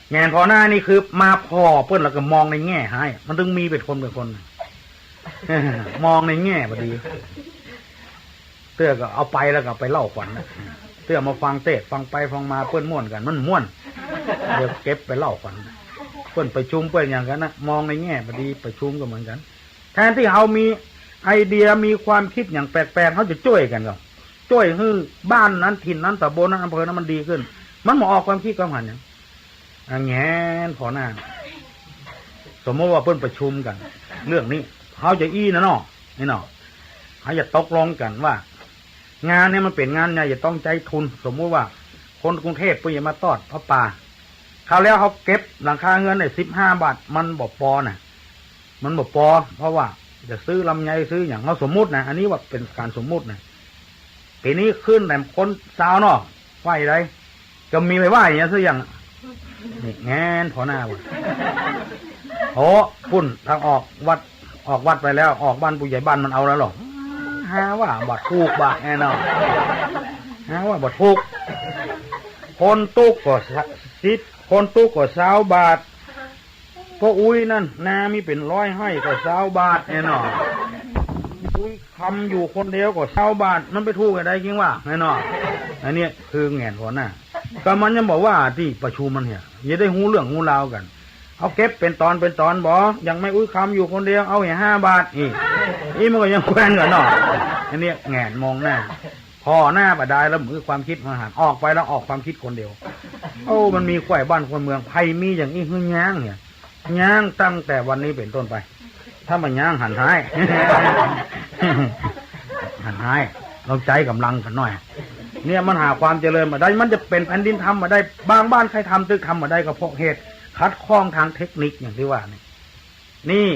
แหงนผ่อหน้านี่คือมาผ่อเปิ้นแล้วก็มองในแง่ฮ้าย มันตึงมีเป๋นคนเป๋นคน มองในแง่บ่ดี เตื้อก็เอาไปแล้วก็ไปเล่าขวัญน่ะ เตื้อมาฟังเตสน์ฟังไปฟังมาเปิ้นม่วนกั๋น มันม่วน เดี๋ยวเก็บไปเล่าขวัญ เปิ้นประชุมเปิ้นหยังกั๋นนะ มองในแง่บ่ดี ประชุมก็เหมือนกั๋น แทนตี้เฮามีไอเดียมีความกึ๊ดหยังแปลกๆ เฮาจะจ้วยกั๋นก่อ จ้วยหื้อบ้านนั้นถิ่นนั้นต๋ำบลนั้นอำเภอนั้นมันดีขึ้น มันบ่ออกความกึ๊ดความหันหยัง อ่ะ แหงนผ่อหน้า สมมุติว่าเปิ้นประชุมกั๋นเรื่องนี้ เฮาจะอี้นะเนาะ นี่เนาะ เฮาจะตกลงกั๋นว่า งานเนี่ยมันเป๋นงานใหญ่ จะต้องใจ๊ทุน สมมุติว่าคนกรุงเทพฯเปิ้นจะมาตอดผ้าป่า คราวแล้วเฮาเก็บหลังคาเฮือนได้สิบห้าบาท มันบ่ปอนะ มันบ่ปอ เพราะว่าจะซื้อลำไยซื้อหยัง เฮาสมมุตินะ อันนี้ว่าเป๋นก๋านสมมุตินะ ปี๋นี้ขึ้นแหมคนซาวเนาะ ไหว้ใด ก็มีไปไหว้อย่างเงี้ยสักอย่าง นี่แงนผ่อหน้าว่ะ โอ้ ปุ้นทางออกวัด ออกวัดไปแล้ว ออกบ้านผู้ใหญ่บ้านมันเอาแล้วเหรอ หาว่าบ่ถูกบ่าแน่นอน หาว่าบ่ถูก คนตุ๊กก็สิบ คนตุ๊กก็ซาวบาท ป้ออุ๊ยนั่น นามีเป๋นร้อยไฮ่ก็ซาวบาทแน่นอน อุ๊ย คำอยู่คนเดียวก็ซาวบาท มันไปถูกจะใดจริงวะ แน่นอน อันเนี้ยคือแงนผ่อหน้า ก็มันยังบอกว่าตี้ประชุมมันเนี่ย อย่าได้ฮู้เรื่องฮู้ราวกั๋น เอาเก็บเป๋นตอนเป๋นตอนบ่ อย่างแม่อุ๊ยคำอยู่คนเดียว เอาแค่ห้าบาท อี้ อี้มันก็ยังแควนกั๋นเนาะ อันเนี้ยแงนมองหน้า ผ่อหน้าบ่ดายแล้ว มือความคิดมันหัน ออกไปแล้วออกความคิดคนเดียว โอ้ มันมีใคว่บ้านคนเมือง ใผมีอย่างอี้หื้อย้างเนี่ย ย้างตั้งแต่วันนี้เป๋นต้นไป ถ้าบ่ย้างหันฮ้าย หันฮ้าย ลองใจ๊ก๋ำลังกั๋นหน่อย เนี่ยมันหาความเจริญบ่ได้ มันจะเป๋นแผ่นดินทำบ่ได้ บางบ้านใคร่ทำตึกทำบ่ได้ก็เพราะเหตุขัดข้องตางเทคนิคอย่างตี้ว่านี่ นี่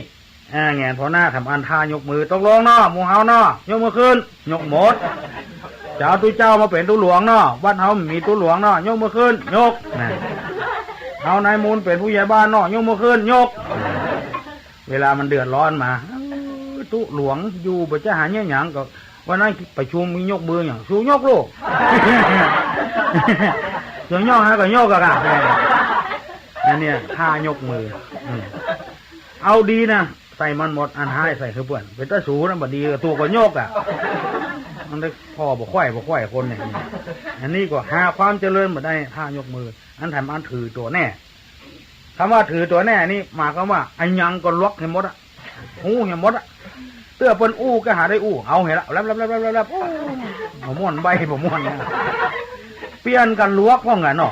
อ่า แงนผ่อหน้าทำอันท่ายกมือ ตกลงเนาะ หมู่เฮาเนาะ ยกมือขึ้น ยกหมด จะเอาตุ๊เจ้ามาเป๋นตุ๊หลวงเนาะ วัดเฮามีตุ๊หลวงเนาะ ยกมือขึ้น ยก นะ เอานายมูลเป๋นผู้ใหญ่บ้านเนาะ ยกมือขึ้น ยก เวลามันเดือดร้อนมา เออ ตุ๊หลวงอยู่บ่จะหาเยียะหยังก็ วันนั้นประชุมมียกมืออย่าง สูยกลูก สูยกฮะก็ยกอะค่ะ อันเนี้ยท่ายกมือ อืม เอาดีนะ ใส่มันหมด อันฮ้ายใส่คือเปื้อน เป๋นตาสูนะ บ่ดี ตั๋วก็ยกอะ มันได้ผ่อบ่ไขว่ บ่ไขว่คนเนี่ย อันนี้ก็หาความเจริญบ่ได้ ท่ายกมือ อันแถมอันถือตั๋วแน่ คำว่าถือตั๋วแน่นี่หมายความว่าอะหยังก็ลวกหื้อหมดอะ ฮู้หื้อหมดอะ เตื้อเปิ้นอู้ก็หาได้อู้ เอาหื้อละ แลบๆๆๆๆ โอ้ บ่ม่วนใบ้ บ่ม่วนนะ เปลี่ยนกั๋นลวกพ่องกั๋นเนาะ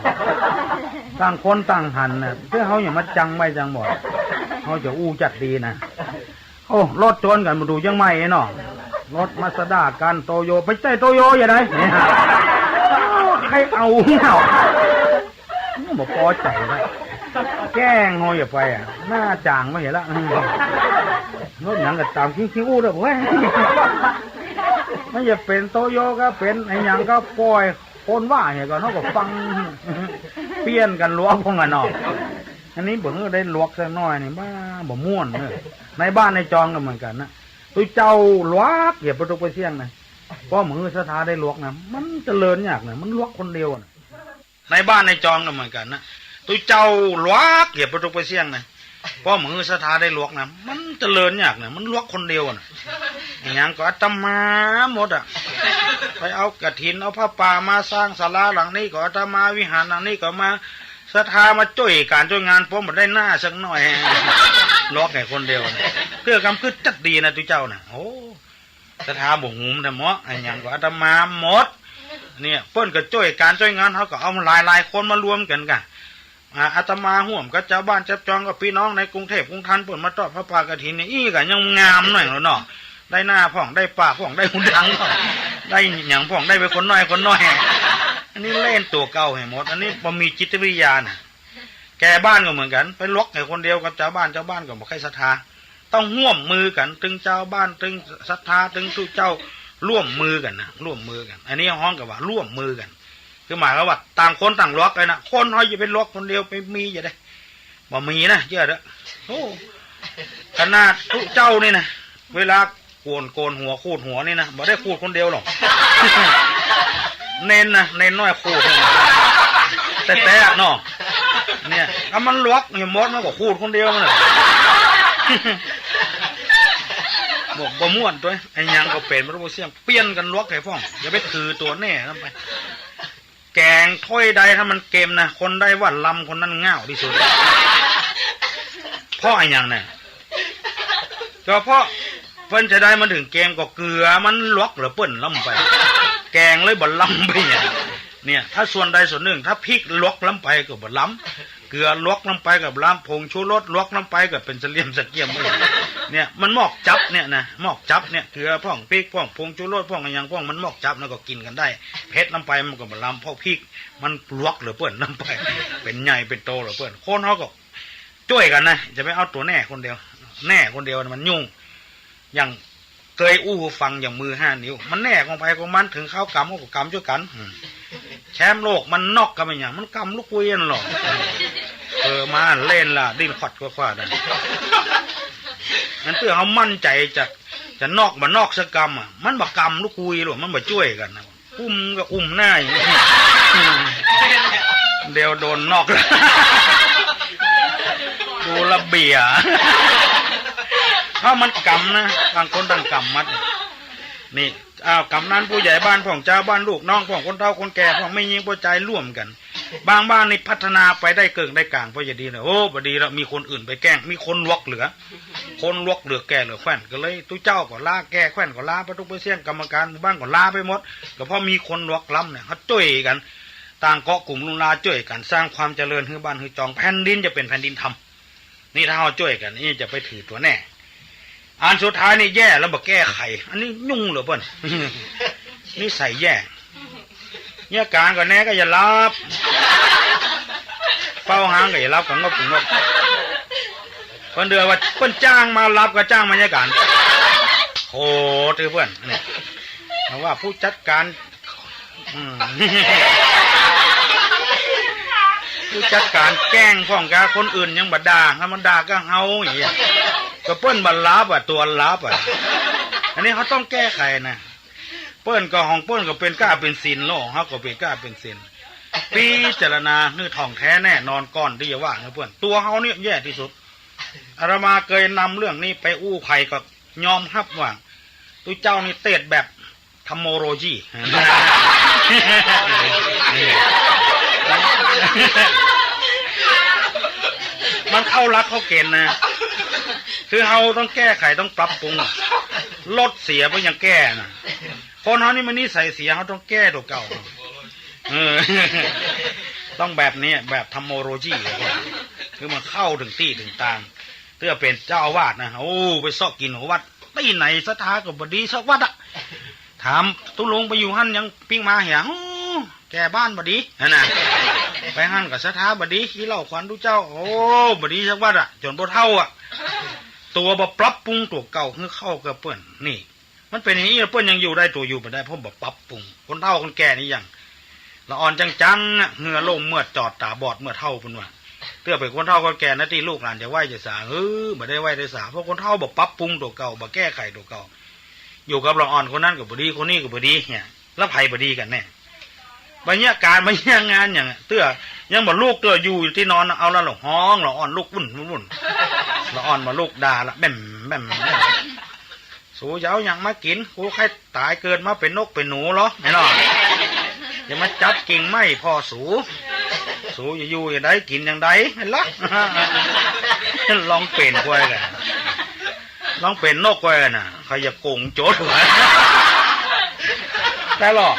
ต่างคนต่างหันน่ะ เตื้อเฮาอย่ามาจังใบ้จังบ่อน เฮาจะอู้จัดดีนะ โอ้ รถจนกั๋นมาดูเจียงใหม่เนาะ รถมาสด้ากั๋น โตโย ไปใจ๊โตโยอย่างใดเนี่ย ใค่เอาเนาะ บ่ปอใจ๋ละ แกล้งเฮาอย่าไปอะ หน้าจ่างบ่เหียละ อืม รถหยังก็ต๋าม คิ้วๆ อู้เด้อเว้ย มันจะเป๋นโตโยก็เป๋น อะหยังก็ป่อย คนว่าเหียก่อน เฮาก็ฟัง เปลี่ยนกั๋นลวกพ่องกั๋นเนาะ อันนี้บ่หื้อได้ลวกสักหน้อยนี่ บ้า บ่ม่วนเนอะ ในบ้านในจองก็เหมือนกั๋นนะ ตุ๊เจ้าลวก อย่าไปตกไปเสี่ยงนะ ป้อบ่หื้อศรัทธาได้ลวกนะ มันเจริญยากนะ มันลวกคนเดียวนะ ในบ้านในจองก็เหมือนกั๋นนะ ตุ๊เจ้าลวก อย่าไปตกไปเสี่ยงนะ ป้อบ่หื้อศรัทธาได้ลวกนะ มันเจริญยากนะ มันลวกคนเดียวนะ อะหยังก็อาตมาหมดอะ ไปเอากฐิน เอาผ้าป่ามาสร้างศาลาหลังนี้ก็อาตมา วิหารหลังนี้ก็มา ศรัทธามาจ้วยก๋านจ้วยงาน ป้อบ่ได้หน้าสักหน้อย ลวกแค่คนเดียวนะ เตื้อกำกึ๊ดจัดดีนะตุ๊เจ้านะ โอ้ ศรัทธาบ่หุมแต่หมอ อะหยังก็อาตมาหมด เนี่ย เปิ้นก็จ้วยก๋านจ้วยงาน เฮาก็เอาหลายๆ คนมารวมกั๋นก่ะ อ่า อาตมาฮ่วมกับจาวบ้านจาวจอง กับปี้น้องในกรุงเทพฯกรุงธัน เปิ้นมาตอดผ้าป่ากฐินเนี่ย อี้ก็ยังงามหน่อยแล้วเนาะ ได้หน้าพ่อง ได้ปากพ่อง ได้ฮูดังพ่อง ได้หยังพ่อง ได้เป๋นคนน้อยคนน้อย อันนี้เล่นตั๋วเก่าหื้อหมด อันนี้บ่มีจิตวิทยานะ แก่บ้านก็เหมือนกั๋น ไปลวกแค่คนเดียวกับจาวบ้าน จาวบ้านก็บ่ใค่ศรัทธา ต้องฮ่วมมือกั๋น ตึงจาวบ้าน ตึงศรัทธา ตึงตุ๊เจ้า ฮ่วมมือกั๋นนะ ฮ่วมมือกั๋น อันนี้ฮ้องกั๋นว่าฮ่วมมือกั๋น คือหมายความว่าต่างคนต่างลวกเลยนะ คนเฮาอย่าไปลวกคนเดียว ไปมีอย่าได้ บ่มีนะ เจื้อเถอะ โอ้ ขนาดตุ๊เจ้านี่นะ เวลาโกน โกนหัว ขูดหัวนี่นะ บ่ได้ขูดคนเดียวหรอก เณรนะ เณรน้อยขูด แต๊ๆ เนาะ เนี่ย ถ้ามันลวกหื้อหมด มันก็ขูดคนเดียวมันน่ะ บ่ บ่ม่วนตวย อะหยังก็เป๋น บ่ต้องไปเสี่ยง เปลี่ยนกั๋นลวกแค่พ่อง อย่าไปถือตั๋วแน่นำไป แก๋งถ้วยใดถ้ามันเก็มนะ คนใดว่าลำคนนั้นง่าวตี้สุด เพราะอะหยังเนี่ย ก็เพราะเปิ้นจะใดมันเถิงเก็ม ก็เกือมันลวกเหลือเปิ้นล้ำไป แก๋งเลยบ่ล้ำไปเนี่ย เนี่ย ถ้าส่วนใดส่วนนึ่ง ถ้าพริกลวกล้ำไปก็บ่ล้ำ เกลือลวกลงไปก็บ่ลำ ผงชูรสลวกลงไปก็เป๋นสะเหลี่ยมสะเกียมไป เนี่ย มันมอกจับเนี่ยนะ มอกจับเนี่ย เกลือพ่อง พริกพ่อง ผงชูรสพ่อง อะหยังพ่อง มันมอกจับ แล้วก็กิ๋นกั๋นได้ เผ็ดลงไปมันก็บ่ลำ เพราะพริกมันลวกเหลือเปิ้นลงไป เป๋นใหญ่เป๋นโตเหลือเปิ้น คนเฮาก็จ้วยกั๋นนะ จะไปเอาตั๋วแน่คนเดียว แน่คนเดียวมันยุ่ง อย่าง เกยอู้หื้อฟังอย่างมือห้านิ้ว มันแน่ของใผของมัน เถิงคราวกำเฮาก็กำจ้วยกั๋น อืม แชมป์โลกมันน็อกกำอะหยัง มันกำลูกกุยนั่นหละ เออ มาเล่นละ ดิ้นขวัดขวาดขวาดนั่น มันเตื้อเฮามั่นใจ๋จะ จะน็อกบ่น็อกสักกำอะ มันบ่กำลูกกุยหรอก มันบ่จ้วยกั๋นนะ อุ้มก็อุ้มหน้าอย่างนี้ เดี๋ยวโดนน็อก ดูระเบียบ ถ้ามันกำนะ ต่างคนต่างกำมัด นี่ อ้าว ก๋ำนันผู้ใหญ่บ้านพ่อง จาวบ้าน ลูกน้องพ่อง คนเฒ่าคนแก่พ่อง แม่ญิงป้อจายร่วมกั๋น บางบ้านนี่พัฒนาไปได้เกิ่งได้ก๋าง ป้อจะดีนะ โอ้ บ่ดีแล้ว มีคนอื่นไปแก้ง มีคนลวกเหลือ คนลวกเหลือแก่เหลือแคว่น ก็เลยตุ๊เจ้าก็ลา แก่แคว่นก็ลา ป้อตุ๊กป้อเสี้ยง กรรมการหมู่บ้านก็ลาไปหมด ก็เพราะมีคนลวกล้ำเนี่ย เฮาจ้วยกั๋น ต่างเกาะกลุ่มลุงลาจ้วยกั๋น สร้างความเจริญหื้อบ้านหื้อจอง แผ่นดินจะเป๋นแผ่นดินธรรม นี่ถ้าเฮาจ้วยกั๋น นี่จะไปถือตั๋วแน่ อันสุดท้ายนี่แย่แล้วบ่แก้ไข อันนี้ยุ่งเหลือเปิ้น นิสัยแย่ เยียะก๋านก็แน่ก็อย่าหลับ เฝ้าหางก็อย่าหลับ ก็งบก็งบ เปิ้นเดือว่าเปิ้นจ้างมาหลับก็จ้างมาเยียะก๋าน โห ถือเปิ้น นี่ เพราะว่าผู้จัดการ อืม ผู้จัดการแก้งพ่องกา คนอื่นยังบ่ด่า ถ้ามันด่าก็เฮาอย่างเงี้ย ก็เปิ้นบ่หลับอะ ตั๋วหลับอะ อันนี้เฮาต้องแก้ไขนะ เปิ้นก็ของเปิ้นก็เป๋นก้าเป๋นศิลป์ แล้วของเฮาก็เป๋นก้าเป๋นศิลป์ พิจารณาหื้อถ่องแท้แน่นอนก่อนตี้จะว่าหื้อเปิ้น ตั๋วเฮาเนี่ยแย่ตี้สุด อาตมาเกยนำเรื่องนี้ไปอู้ใผก็ยอมฮับว่า ตุ๊เจ้านี่เตศน์แบบ ธรรมโมโลยี มันเข้าหลักเข้าเกณฑ์นะ คือเฮาต้องแก้ไขต้องปรับปรุง รถเสียบ่ยังแก้นะ คนเฮานี่มันนิสัยเสีย เฮาต้องแก้ตั๋วเก่า เออ ต้องแบบนี้ แบบธรรมโมโลยี คือมันเข้าเถิงตี้เถิงตาง เตื้อเป๋นเจ้าอาวาสนะ โอ้ ไปเซาะกิ๋นหัววัด ตี้ไหนศรัทธาก็บ่ดีสักวัดอะ ถามตุ๊ลุงไปอยู่หั้นยังปิ๊งมาเหีย โอ้ แก่บ้านบ่ดี หั้นน่ะ ไปหั้นก็ศรัทธาบ่ดี ขี้เหล้าขวัญตุ๊เจ้า โอ้ บ่ดีสักวัดอะ จ๋นบ่เฒ่าอะ ตั๋วบ่ปรับปรุงตั๋วเก่าหื้อเข้ากับเปิ้น นี่ มันเป๋นอย่างอี้ เปิ้นยังอยู่ได้ ตั๋วอยู่บ่ได้ เพราะบ่ปรับปรุง คนเฒ่าคนแก่นี่ยัง ละอ่อนจังๆ อะ เหื่อล่มเมื่อจอด ต๋าบอดเมื่อเฒ่า เปิ้นว่า เตื้อเป๋นคนเฒ่าคนแก่นะ ตี้ลูกหลานจะไหว้จะสา เออ บ่ได้ไหว้ได้สา เพราะคนเฒ่าบ่ปรับปรุงตั๋วเก่า บ่แก้ไขตั๋วเก่า อยู่กับละอ่อนคนนั้นก็บ่ดี คนนี้ก็บ่ดี เนี่ย แล้วใผบ่ดีกั๋นแน่ บ่เยียะก๋าน บ่เยียะงานหยังอะ เตื้อ ยังบ่ลุก เตื้ออยู่ตี้นอน เอาละละฮ้อง ละอ่อนลุกวุ่นวุ่น ละอ่อนบ่ลุกด่าละ แบ่ม แบ่ม แบ่ม สูจะเอาหยังมากิ๋น กูใค่ต๋ายเกิดมาเป๋นนกเป๋นหนูเหรอ แม่นบ่ จะมาจับกิ่งไม้พ่อสู สูจะอยู่อย่างใดกิ๋นอย่างใด หั้นละ ลองเป๋นกวยกั๋น ลองเป๋นนกกวยกั๋นน่ะ ใค่จะโก๋งโจ๊ด ได้เหรอ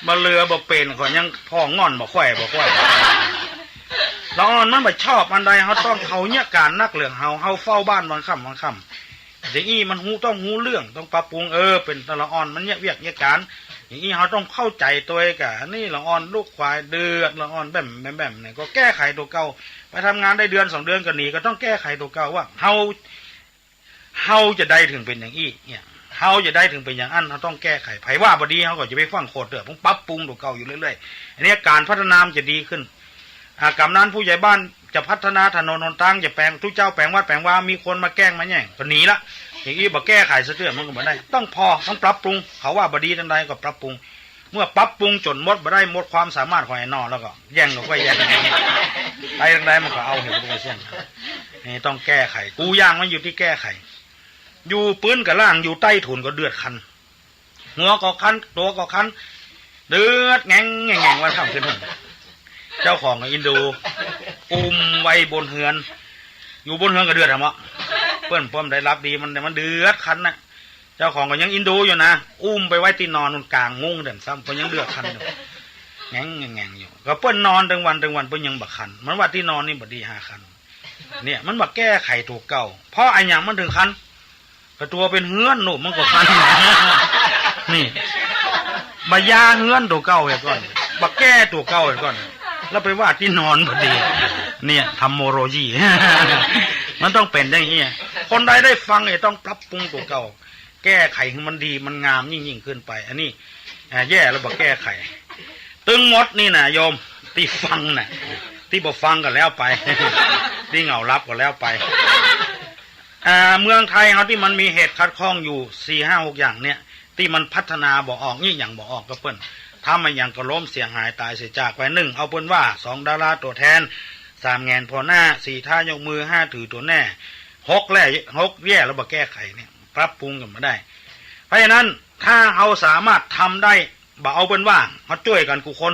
บ่เหลือบ่เป๋น ก็ยังพ่อง่อนบ่ไขว่บ่ไขว่ ละอ่อนมันบ่ชอบอันใด เฮาต้อง เฮาเยียะก๋านนักเหลือง เฮา เฮาเฝ้าบ้านวันค่ำวันค่ำ อย่างอี้มันฮู้ ต้องฮู้เรื่อง ต้องปรับปรุง เออ เป๋นต๋าละอ่อนมันเยียะเวียกเยียะก๋าน อย่างอี้เฮาต้องเข้าใจ๋ตวยกั๋น อันนี้ละอ่อนลูกขวายเดือด ละอ่อนแบ่มแบ่มแบ่มเนี่ย ก็แก้ไขตั๋วเก่า ไปทำงานได้เดือนสองเดือนก็หนี ก็ต้องแก้ไขตั๋วเก่าว่า เฮา เฮาจะใดเถิงเป๋นอย่างอี้เนี่ย เฮาจะใดเถิงเป๋นอย่างอั้น เฮาต้องแก้ไข ใผว่าบ่ดี เฮาก็จะไปฟั่งโคตรเตื้อ ต้องปรับปรุงตั๋วเก่าอยู่เรื่อยๆ อันนี้ก๋านพัฒนามันจะดีขึ้น อ่า ก๋ำนันผู้ใหญ่บ้านจะพัฒนาถนนหนตาง จะแป๋งตุ๊เจ้า แป๋งวัดแป๋งวา มีคนมาแก้งมาแย่ง ก็หนีละ อย่างอี้บ่แก้ไขสักเตื้อมันก็บ่ได้ ต้องผ่อ ต้องปรับปรุง เขาว่าบ่ดีตางใดก็ปรับปรุง เมื่อปรับปรุงจ๋นหมดบ่ได้ หมดความสามารถของไอ้หน่อแล้วก็แย่งก็ค่อยแย่ง ไปตางใดมันก็เอา เหีย บ่ต้องไปเสี่ยง นี่ต้องแก้ไข กู้อย่างมันอยู่ตี้แก้ไข อยู่ปื๊นก็ล้าง อยู่ใต้ถุนก็เดือดคัน หัวก็คัน ตั๋วก็คัน เดือดแงงแงงแงง วันค่ำคืนหนึ่ง เจ้าของก็อินดู อุ้มไว้บนเฮือน อยู่บนเฮือนก็เดือดอะเนาะ เปิ้นป้อมได้หลับดี มัน มันเดือดคันน่ะ เจ้าของก็ยังอินดูอยู่นะ อุ้มไปไว้ตี้นอนนู่น ก๋างมุ้งเด่นซ้ำ ก็ยังเดือดคันอยู่ แหงงแหงงอยู่ ก็เปิ้นนอนตึงวันตึงวัน เปิ้นยังบ่คัน มันว่าตี้นอนนี่บ่ดีหาคัน เนี่ย มันบ่แก้ไขตั๋วเก่า เพราะอะหยังมันเถิงคัน ก็ตั๋วเป๋นเฮือนโน่น มันก็คัน นี่ บ่ยาเฮือนตั๋วเก่าเหียก่อน บ่แก้ตั๋วเก่าเหียก่อน แล้วไปว่าตี้นอนบ่ดี เนี่ย ธรรมโมโลยี มันต้องเป๋นอย่างนี้ คนใดได้ฟังเนี่ยต้องปรับปรุงตั๋วเก่า แก้ไขหื้อมันดีมันงามยิ่งๆ ขึ้นไป อันนี้ อ่า แย่แล้วบ่แก้ไข ตึงหมดนี่นะโยม ตี้ฟังน่ะ ตี้บ่ฟังก็แล้วไป ตี้เหงาลับก็แล้วไป อ่า เมืองไทยเฮาตี้มันมีเหตุขัดข้องอยู่สี่ห้าหกอย่างเนี่ย ตี้มันพัฒนาบ่ออก นี่หยังบ่ออกก็เปิ้น ทำมาหยังก็ล้มเสียหายตายเสียจากไป หนึ่ง เอาเปิ้นว่า สอง ดาราตั๋วแทน สาม แหงนผ่อหน้า สี่ ท้ายกมือ ห้า ถือตั๋วแน่ หก แย่ หก แย่แล้วบ่แก้ไขเนี่ย ปรับปรุงกั๋นบ่ได้ เพราะฉะนั้นถ้าเฮาสามารถทำได้ บ่เอาเปิ้นว่า เฮาจ้วยกั๋นกู้คน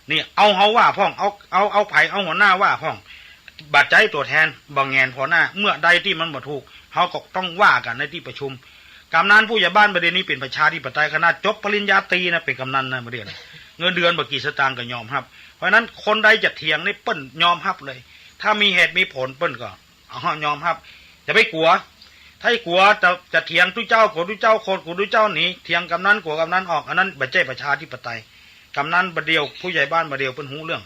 นี่ เอาเฮาว่าพ่อง เอา เอา เอาใผ เอาหัวหน้าว่าพ่อง บ่ใจ๊ตั๋วแทน บ่แหงนผ่อหน้า เมื่อใดตี้มันบ่ถูก เฮาก็ต้องว่ากั๋นในตี้ประชุม กำนันผู้ใหญ่บ้านบ่าเดี่ยวนี้เป๋นประชาธิปไตย ขนาดจบปริญญาตรีนะ เป๋นกำนันนะบ่าเดี่ยวนี้ เงินเดือนบ่กี่สตางค์ก็ยอมฮับ เพราะฉะนั้นคนใดจะเถียงนี่เปิ้นยอมฮับเลย ถ้ามีเหตุมีผลเปิ้นก็ เอา ยอมฮับ อย่าไปกั๋ว ถ้ากั๋วจะ จะเถียงตุ๊เจ้า กั๋วตุ๊เจ้าโขด กั๋วตุ๊เจ้าหนี เถียงกำนัน กั๋วกำนันออก อันนั้นบ่ใจ้ประชาธิปไตย กำนันบ่าเดี่ยว ผู้ใหญ่บ้านบ่าเดี่ยวเปิ้นฮู้เรื่อง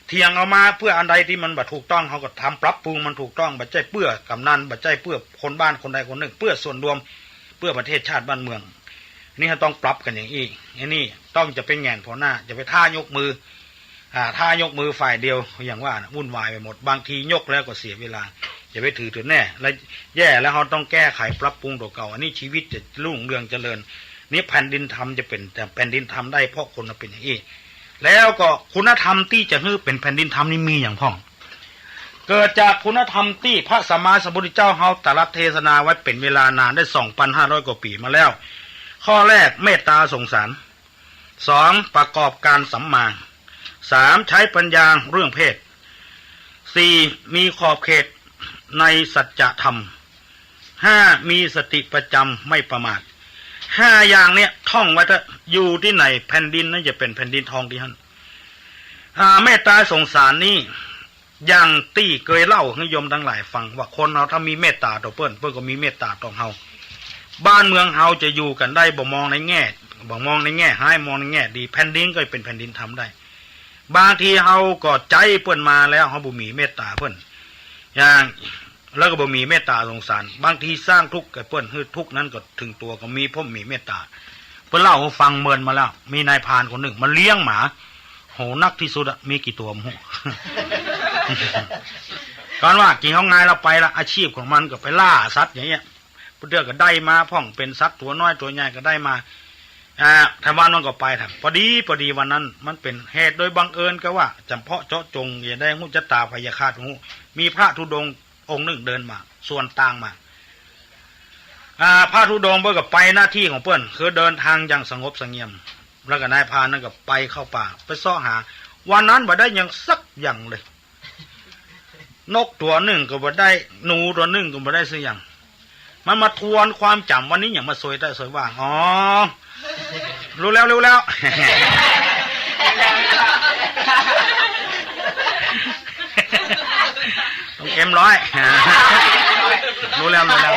เถียงออกมาเปื้ออันใดตี้มันบ่ถูกต้อง เฮาก็ทำปรับปรุงมันถูกต้อง บ่ใจ้เปื้อกำนัน บ่ใจ้เปื้อคนบ้านคนใดคนนึ่ง เปื้อส่วนรวม เปื้อประเทศชาติบ้านเมือง นี่เฮาต้องปรับกั๋นอย่างอี้ อันนี้ต้องจะไปแหงนผ่อหน้า จะไปท้ายกมือ อ่า ท้ายกมือฝ่ายเดียว อย่างว่าน่ะ วุ่นวายไปหมด บางทียกแล้วก็เสียเวลา อย่าไปถือตั๋วแน่ และแย่แล้วเฮาต้องแก้ไขปรับปรุงตั๋วเก่า อันนี้ชีวิตจะรุ่งเรืองเจริญ นี่แผ่นดินธรรมจะเป๋น แต่แผ่นดินธรรมได้เพราะคนเฮาเป๋นอย่างอี้ แล้วก็คุณธรรมตี้จะหื้อเป๋นแผ่นดินธรรมนี่มีหยังพ่อง เกิดจากคุณธรรมตี้พระสัมมาสัมพุทธเจ้าเฮาตรัสเทศนาไว้เป๋นเวลานานได้สองปันห้าร้อยกว่าปี๋มาแล้ว ข้อแรกเมตตาสงสาร สอง ประกอบการสัมมา สาม ใช้ปัญญาเรื่องเพศ สี่ มีขอบเขตในสัจธรรม ห้า มีสติประจำไม่ประมาท ห้าอย่างเนี้ยท่องไว้เถอะ อยู่ตี้ไหนแผ่นดินนั้นจะเป๋นแผ่นดินทองตี้หั้น อ่า เมตตาสงสารนี่ อย่างตี้เกยเล่าหื้อโยมตังหลายฟังว่าคนเฮาถ้ามีเมตตาต่อเปิ้น เปิ้นก็มีเมตตาต่อเฮา บ้านเมืองเฮาจะอยู่กั๋นได้ บ่มองในแง่ บ่มองในแง่ฮ้าย มองในแง่ดี แผ่นดินก็เป๋นแผ่นดินธรรมได้ บางทีเฮาก็ใจ๊เปิ้นมาแล้ว เฮาบ่มีเมตตาเปิ้น อย่าง แล้วก็บ่มีเมตตาสงสาร บางทีสร้างทุกข์แก่เปิ้น หื้อทุกข์นั้นก็เถิงตั๋วก็มี เพราะมีเมตตา เปิ้นเล่าหื้อฟังเมินมาแล้ว มีนายพรานคนนึ่งมาเลี้ยงหมา โห นักตี้สุดอะ มีกี่ตั๋วบ่ฮู้ ก่อนว่ากิ๋นของงายแล้วไปละ อาชีพของมันก็ไปล่าสัตว์อย่างเงี้ย ผู้เตื้อก็ได้มาพ่อง เป๋นสัตว์ตั๋วน้อยตั๋วใหญ่ก็ได้มา อ่า ทางบ้านมันก็ไปทาง พอดี พอดีวันนั้นมันเป๋นเหตุโดยบังเอิญก็ว่า จำเพาะเจาะจง อย่าได้ฮู้จะต๋าไผอย่าคาดฮู้ มีพระธุดงค์องค์นึ่งเดินมา สวนตางมา อ่า พระธุดงค์เปิ้นก็ไปหน้าตี้ของเปิ้น คือเดินตางอย่างสงบเสงี่ยม แล้วก็นายพรานนั้นก็ไปเข้าป่า ไปเซาะหา วันนั้นบ่ได้หยังสักอย่างเลย นกตั๋วนึ่งก็บ่ได้ หนูตั๋วนึ่งก็บ่ได้สักอย่าง มันมาทวนความจ๋ำ วันนี้หยังมาซวยแต๊ซวยว่า อ๋อ ฮู้แล้ว ฮู้แล้ว ต้องเอ็มร้อย ฮู้แล้ว ฮู้แล้ว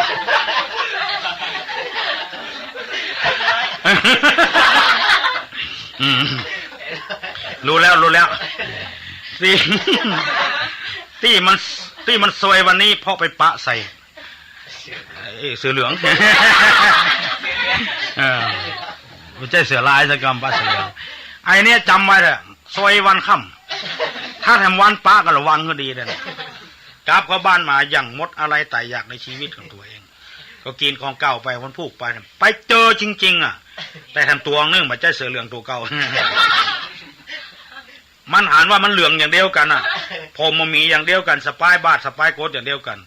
อืม ฮู้แล้ว ฮู้แล้ว ตี้ ตี้มัน ตี้มันซวยวันนี้เพราะไปปะใส่ เอ้ย เสือเหลือง เออ บ่ใจ้เสือลายสักกำ ปะเสือเหลือง ไอ้เนี้ยจ๋ำไว้เถอะ ซวยวันค่ำ ถ้าแถมวันปะก็ระวังหื้อดีเลยนะ กลับเข้าบ้านมาอย่างหมดอาลัยต๋ายอยากในชีวิตของตั๋วเอง ก็กิ๋นของเก่าไป วันพูกไป ไปเจอจริงๆ อะ แต่แถมตั๋วนึ่งบ่ใจ้เสือเหลืองตั๋วเก่า มันหันว่ามันเหลืองอย่างเดียวกั๋นน่ะ ผมมันมีอย่างเดียวกั๋น สะป๊ายบาด สะป๊ายโกศอย่างเดียวกั๋น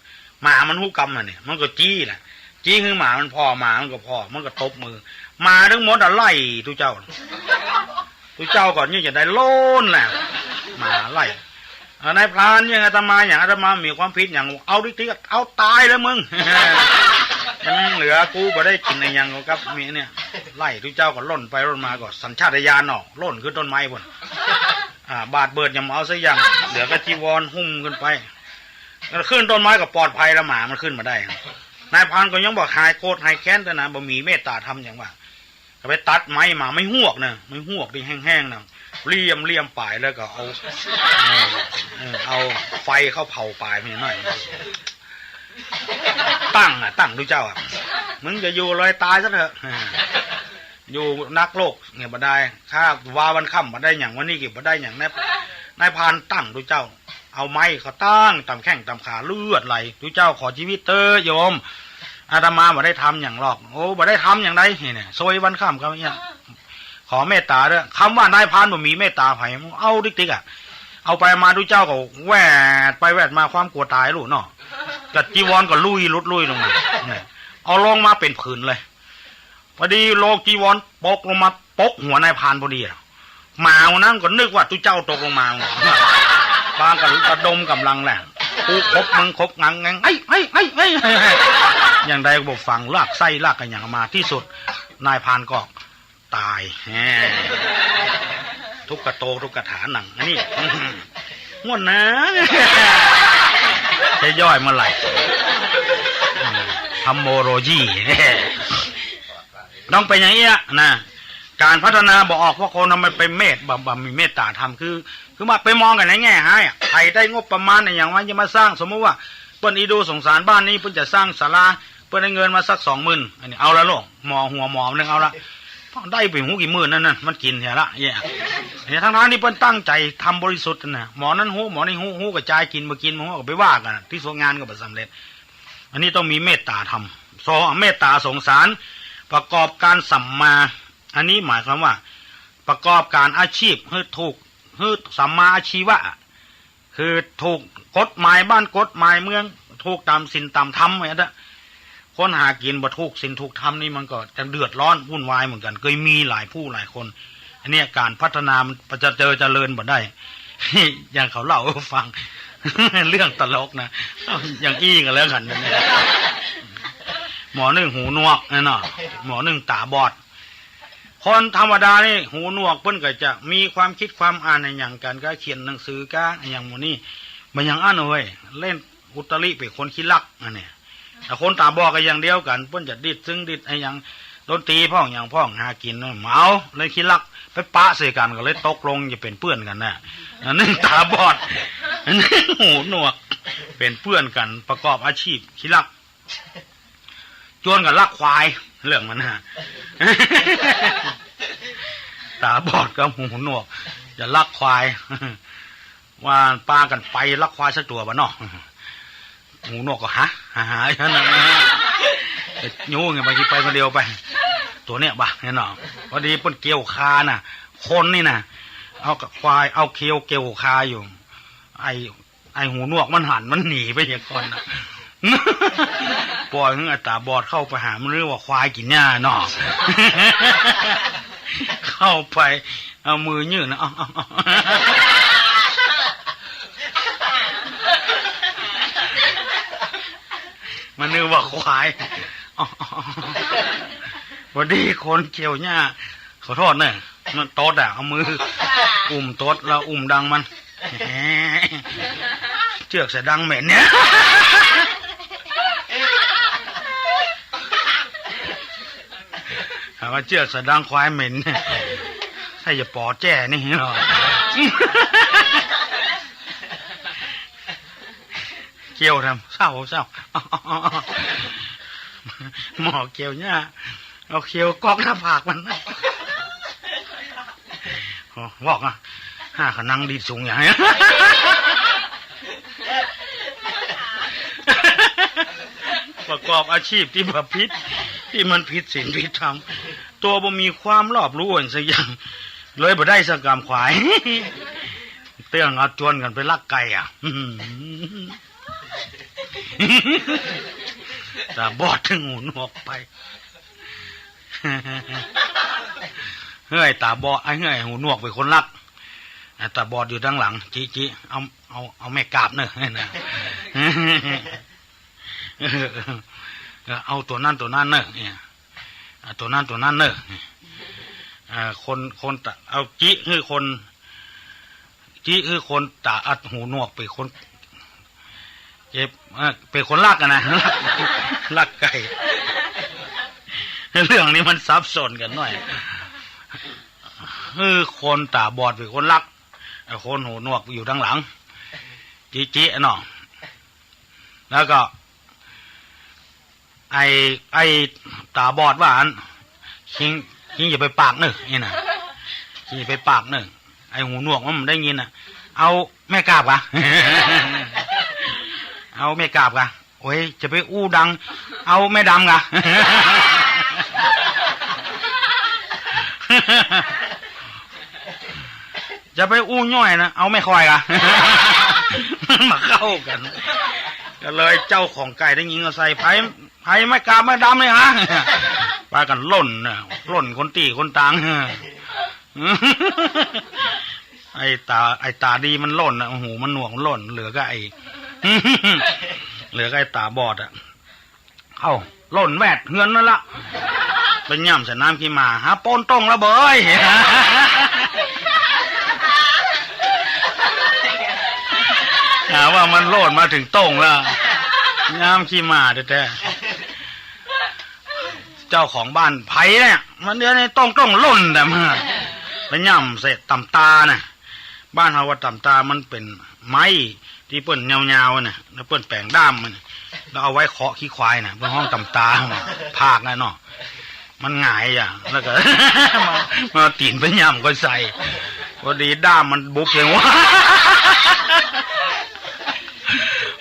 หมามันฮู้กำอะเนี่ย มันก็จี๊แหละ จี๊หื้อหมามันผ่อ หมามันก็ผ่อ มันก็ตบมือ หมาตึงหมดอะไล่ตุ๊เจ้า ตุ๊เจ้าก่อนนี่จะได้โลนแหละ หมาไล่ อ่า นายพรานยังอาตมาอย่าง อาตมามีความผิดอย่าง เอาติ๊กๆ เอาต๋ายเลยมึง ยังเหลือกูบ่ได้กิ๋นอะหยังก็กับมีเนี่ย ไล่ตุ๊เจ้าก็ล่นไปล่นมาก็สัญชาตญาณเนาะ ล่นขึ้นต้นไม้พุ้น อ่า บาตรเบิดยังบ่เอาสักอย่าง เหลือก็จีวรหุ้มขึ้นไป แล้วขึ้นต้นไม้ก็ปลอดภัยแล้ว หมามันขึ้นบ่ได้ นายพรานก็ยังบ่หายโกรธหายแค้นแต่นะ บ่มีเมตตาธรรมหยังว่า ก็ไปตัดไม้มา ไม้ฮวกนะ ไม้ฮวกตี้แห้งๆ นะ เลี่ยมๆ ป๋ายแล้วก็เอา เออ เออ เอาไฟเข้าเผาป๋ายมันหน่อย ตั้งอะ ตั้งตุ๊เจ้าอะ มึงจะอยู่เลยต๋ายซะเถอะ เออ อยู่นักโลกเนี่ยบ่ได้ ข้าว่าวันค่ำบ่ได้หยัง วันนี้ก็บ่ได้หยัง นาย นายพรานตั้งตุ๊เจ้า เอาไม้เขาตั้งต๋ามแข้งต๋ามขา เลือดไหล ตุ๊เจ้าขอจีวิตเต๊อะโยม อาตมาบ่ได้ทำหยังหรอก โอ้ บ่ได้ทำหยังใด นี่เนี่ย ซวยวันค่ำก็เนี่ย ขอเมตตาเต๊อะ คำว่านายพรานบ่มีเมตตาใผ เอาติ๊กๆ อะ เอาไปมาตุ๊เจ้าก็แหวดไปแหวดมา ความกลัวต๋ายลูกเนาะ ก็จีวรก็ลุ่ยหลุดลุ่ยลงมา เนี่ย เอาลงมาเป๋นผืนเลย พอดีโลงจีวรปกลงมาปกหัวนายพรานพอดีอะ หมาหัวนั้นก็นึกว่าตุ๊เจ้าตกลงมา ปากั๋นระดมก๋ำลังแหละ กูขบมึงขบงังแงง ไอ้ ไอ้ ไอ้ ไอ้ อย่างใดก็บ่ฟัง ลากไส้ลากอะหยังมา ตี้สุด นายพรานก็ต๋าย แหม ทุกขโต ทุกขถานัง อันนี้ ม่วนนะ จะย่อยเมื่อไหร่ อืม ธัมโมโลยี ต้องเป๋นอย่างเอี้ยนะ ก๋านพัฒนาบ่ออก เพราะคนเฮามันไปเมต บ่ บ่มีเมตตาธรรม คือ คือว่าไปมองกั๋นในแง่ฮ้ายอะ ใผได้งบประมาณอะหยังวะ จะมาสร้าง สมมุติว่า เปิ้นอีดูสงสารบ้านนี้ เปิ้นจะสร้างศาลา เปิ้นได้เงินมาสักสองหมื่น อันนี้เอาละลูก หมอหัวหมอนึ่งเอาละ ได้ไปบ่ฮู้กี่หมื่นนั่นน่ะ มันกิ๋นเหียละ เอี้ย เนี่ย ทั้งๆ ตี้เปิ้นตั้งใจ๋ทำบริสุทธิ์นะ หมอนั้นฮู้ หมอนี้ฮู้ ฮู้กระจาย กิ๋นบ่กิ๋น บ่ฮู้ก็ไปว่ากั๋น ตี้สุดงานก็บ่สำเร็จ อันนี้ต้องมีเมตตาธรรม สอง เมตตาสงสาร ประกอบก๋านสัมมา อันนี้หมายความว่า ประกอบก๋านอาชีพหื้อถูก หื้อสัมมาอาชีวะ คือถูกกฎหมายบ้านกฎหมายเมือง ถูกต๋ามศีลต๋ามธรรมไว้เถอะ คนหากิ๋นบ่ถูกศีลถูกธรรมนี่มันก็จะเดือดร้อนวุ่นวายเหมือนกั๋น เกยมีหลายผู้หลายคน อันเนี้ยก๋านพัฒนามันจะเจอเจริญบ่ได้ อย่างเขาเล่าหื้อฟัง เรื่องตลกนะ อย่างอี้กั๋นแล้วกั๋นนะ หมอนึ่งหูหนวกนั่นเนาะ หมอนึ่งต๋าบอด คนธรรมดานี่หูหนวก เปิ้นก็จะมีความกึ๊ดความอ่านอะหยังกั๋น ก็เขียนหนังสือ ก็อะหยังหมู่นี้ บ่อย่างอั้นเว้ย เล่นอุตริเป๋นคนขี้ลัก อันเนี้ย แต่คนต๋าบอดก็อย่างเดียวกั๋น เปิ้นจะดีดซึ่งดีดอะหยัง ดนตรีพ่องหยังพ่อง หากิ๋นเมา เล่นขี้ลัก ไปปะใส่กั๋นก็เลยตกลงจะเป๋นเปื้อนกั๋นนะ อันนึ่งต๋าบอด อันนึ่งหูหนวก เป๋นเปื้อนกั๋น ประกอบอาชีพขี้ลัก จวนกั๋นลักควาย เรื่องมันนะ ต๋าบอดกับหูหนวก จะลักควาย ว่าปากั๋นไปลักควายสักตั๋วบ่เนาะ หูหนวกก็หา หา หา อย่างนั้นนะ ยู้ไง บางทีไปคนเดียวไป ตั๋วเนี้ยบ่ะ เนี่ยเนาะ พอดีเปิ้นเกี่ยวคาน่ะ คนนี่น่ะ เอากับควาย เอาเคียวเกี่ยวคาอยู่ ไอ้ ไอ้หูหนวกมันหัน มันหนีไปเหียก่อนน่ะ ปล่อยหื้อไอ้ต๋าบอดเข้าไปหา มันนึกว่าควายกิ๋นหญ้าเนาะ เข้าไป เอามือยื่นนะ เอา เอา เอา มันนึกว่าควาย เอา เอา เอา พอดีคนเกี่ยวหญ้า ขอโทษเน่อ มันตดอะ เอามืออุ้มตดแล้วอุ้มดังมัน เจือกสะดังเหม็นเนี่ย หาว่าเจือกสะดังควายเหม็นเนี่ย ถ้าอย่าปอแจ้นี่เนาะ เคียวทำ เศร้า เศร้า หมอเกี่ยวหญ้า เอาเคียวก๊อกหน้าผากมัน บอกอ่ะ ห้าเขานั่งดีดสูงอย่างเงี้ย ประกอบอาชีพตี้บ่ผิด ตี้มันผิดศีลผิดธรรม ตั๋วบ่มีความรอบรู้อันสักอย่าง เลยบ่ได้สักกำควาย เตื้องเอาจวนกั๋นไปลักไก่อ่ะ ต๋าบอดตึงหูหนวกไป เฮ้ย ต๋าบอด ไอ้เฮ้ย หูหนวกเป๋นคนลัก อ่ะ ต๋าบอดอยู่ตางหลัง จิ จิ เอา เอา เอาแม่กราบเน่อ นะ เออ เออ เอาตั๋วนั้นตั๋วนั้นเน่อ เนี่ย เอาตั๋วนั้นตั๋วนั้นเน่อ เนี่ย เออ คน คนต๋า เอาจิหื้อคน จิหื้อคนต๋าอัดหูหนวกเป๋นคน เจ็บ เออ เป๋นคนลักอะนะ ลักไก่ เรื่องนี้มันสับสนกั๋นหน้อย หื้อคนต๋าบอดเป๋นคนลัก ไอ้คนหูหนวกอยู่ตางหลัง จิจิเนาะ แล้วก็ ไอ้ ไอ้ต๋าบอดว่าอั้น คิง คิงอย่าไปปากเน่อ นี่นะ คิงอย่าไปปากเน่อ ไอ้หูหนวกมันได้ยินน่ะ เอาแม่กาบกะ เอาแม่กาบกะ โอ้ย จะไปอู้ดัง เอาแม่ดำกะ จะไปอู้ย่อยนะ เอาแม่ควายกะ มันบ่เข้ากั๋น ก็เลยเจ้าของไก่ได้ยินก็ใส่ ใผ ใผแม่กาบแม่ดำเนี่ยฮะ ปากั๋นล่นน่ะ ล่นคนตี้คนตาง ไอ้ต๋า ไอ้ต๋าดีมันล่นน่ะ หูมันหนวกมันล่น เหลือก็ไอ้ เหลือก็ไอ้ต๋าบอดอะ เอ้า ล่นแวดเฮือนนั่นละ ไปย่ำใส่น้ำขี้หม่า หาโป๊นต้งแล้วเบย หาว่ามันล่นมาเถิงต้งแล้ว น้ำขี้หม่าแต๊ๆ เจ้าของบ้านไผเนี่ย มันเดี๋ยวนี้ต้งต้งล่นแต่มา ไปย่ำใส่ต่ำตาน่ะ บ้านเฮาว่าต่ำตามันเป๋นไม้ตี้เปิ้นยาวๆ น่ะ แล้วเปิ้นแป๋งด้ามมัน แล้วเอาไว้เคาะขี้ควายน่ะ เปิ้นฮ้องต่ำตา ภาคน่ะเนาะ มันหงายอ่ะ แล้วก็ มา มาตี๋นไปย่ำก็ใส่ พอดีด้ามมันบุบเถิงหัว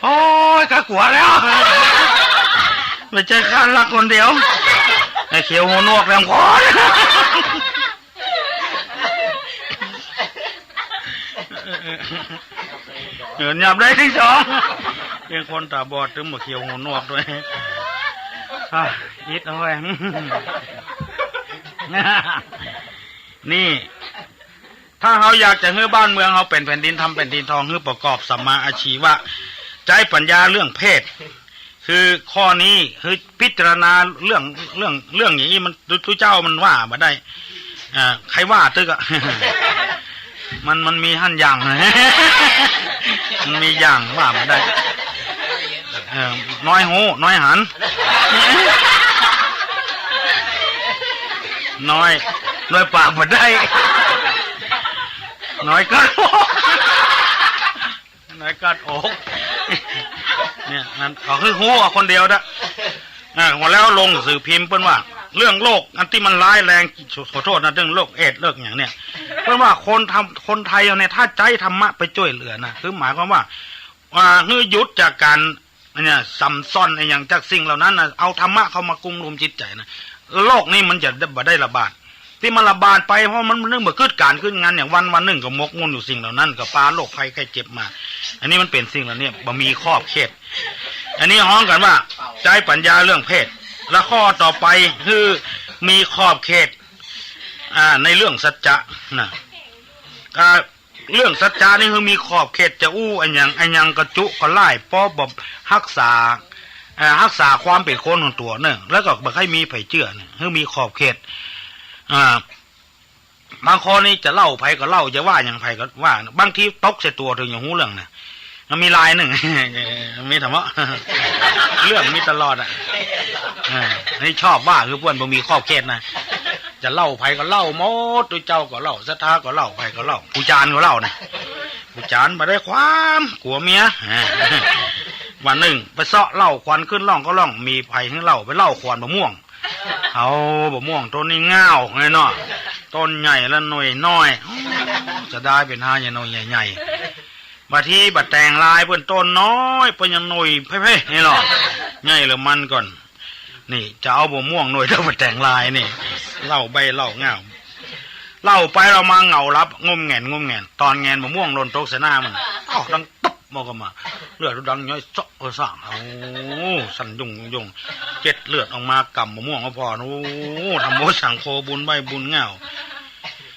โอ้ย ข้ากั๋วแล้ว บ่ใจ้ข้าลักคนเดียว ไอ้เขียวหูหนวกแหลมคอ เออ หยาบได้ทั้งสอง เป๋นคนต๋าบอด ตึงบ่เขียวหูหนวกด้วย อ่ะ อิดเอาไว้ นี่ ถ้าเฮาอยากจะหื้อบ้านเมืองเฮาเป๋นแผ่นดินธรรมแผ่นดินทอง หื้อประกอบสัมมาอาชีวะ ใจ๊ปัญญาเรื่องเพศ คือข้อนี้คือพิจารณาเรื่อง เรื่อง เรื่องอย่างนี้มัน ตุ๊เจ้ามันว่าบ่ได้ อ่า ใผว่าตึกอะ มัน มันมีหั้นอย่าง มันมีอย่างว่าบ่ได้ เออ น้อยฮู้ น้อยหัน น้อย น้อยปากบ่ได้ น้อยกัด น้อยกัดอก เนี่ย นั่น ก็คือฮู้เอาคนเดียวนะ อ่า แล้วลงหนังสือพิมพ์เปิ้นว่า เรื่องโรคอันตี้มันร้ายแรง ขอโทษนะ เรื่องโรคเอดส์ เรื่องอย่างเนี่ย เปิ้นว่าคนทำ คนไทยเนี่ย ถ้าใจ๊ธรรมะไปจ้วยเหลือนะ คือหมายความว่า อ่า หื้อหยุดจากก๋าน อันเนี้ย ซ้ำซ้อนไอ้อย่างจากสิ่งเหล่านั้นนะ เอาธรรมะเข้ามากุมรุมจิตใจ๋นะ โรคนี้มันจะบ่ได้ระบาด ตี้มันระบาดไป เพราะมันนึ่งบ่กึ๊ดก๋านกึ๊ดงาน อย่างวันวันนึ่งก็หมกมุ่นอยู่สิ่งเหล่านั้น ก็ปาโรคภัยไข้เจ็บมา อันนี้มันเป๋นสิ่งเหล่านี้ บ่มีขอบเขต อันนี้ฮ้องกั๋นว่า ใจ๊ปัญญาเรื่องเพศ และข้อต่อไป คือมีขอบเขต อ่า ในเรื่องสัจจะนะ อ่า เรื่องสัจจะนี่คือมีขอบเขต จะอู้อะหยัง อะหยังก็จุก็ไล่ ป้อบ่ฮักษา เอ่อ ฮักษาความเป๋นคนของตั๋วเน่อ แล้วก็บ่ใค่มีใผเจื้อเน่อ คือมีขอบเขต อ่า บางคนนี่จะเล่าใผก็เล่า จะว่าหยังใผก็ว่า บางทีตกใส่ตั๋วเถิงจะฮู้เรื่องนะ มันมีลายนึ่ง มีธรรมะ เรื่องมีตลอดอะ อ่า อันนี้ชอบว่าคือเปิ้นบ่มีขอบเขตนะ จะเล่าใผก็เล่าหมด ตุ๊เจ้าก็เล่า ศรัทธาก็เล่า ใผก็เล่า ครูอาจ๋ารย์ก็เล่านะ ครูอาจ๋ารย์บ่ได้ความ กั๋วเมีย วันนึ่งไปเซาะเล่า ขวัญขึ้นร่องก็ร่อง มีใผหื้อเล่า ไปเล่าขวัญบ่าม่วง เอาบ่าม่วงต้นนี้ง่าวไงเนาะ ต้นใหญ่และหน่วยน้อย จะได้เป๋นหาใหญ่หน่วยใหญ่ๆ บางทีบ่าแตงลายเปิ้นต้นน้อย เปิ้นยังหน่วยเพ่ๆ นี่เนาะ ใหญ่เหลือมันก่อน นี่จะเอาบ่าม่วงหน่วยเต้าบ่าแตงลายนี่ เล่าใบ้เล่าง่าว เล่าไปเล่ามาเหงาหลับ งมแหงนงมแหงน ตอนแหงนบ่าม่วงหล่นตกใส่หน้ามัน อ้าว ดังตุ๊บ มอกลับมา เลือดดังย้อยเซาะเออซ่าง โอ้ สั่นยุ่งยุ่ง เจ็ดเลือดออกมา กำบ่าม่วงก็พอ โอ้ ธัมโมสังโฆ บุญใบ้บุญง่าว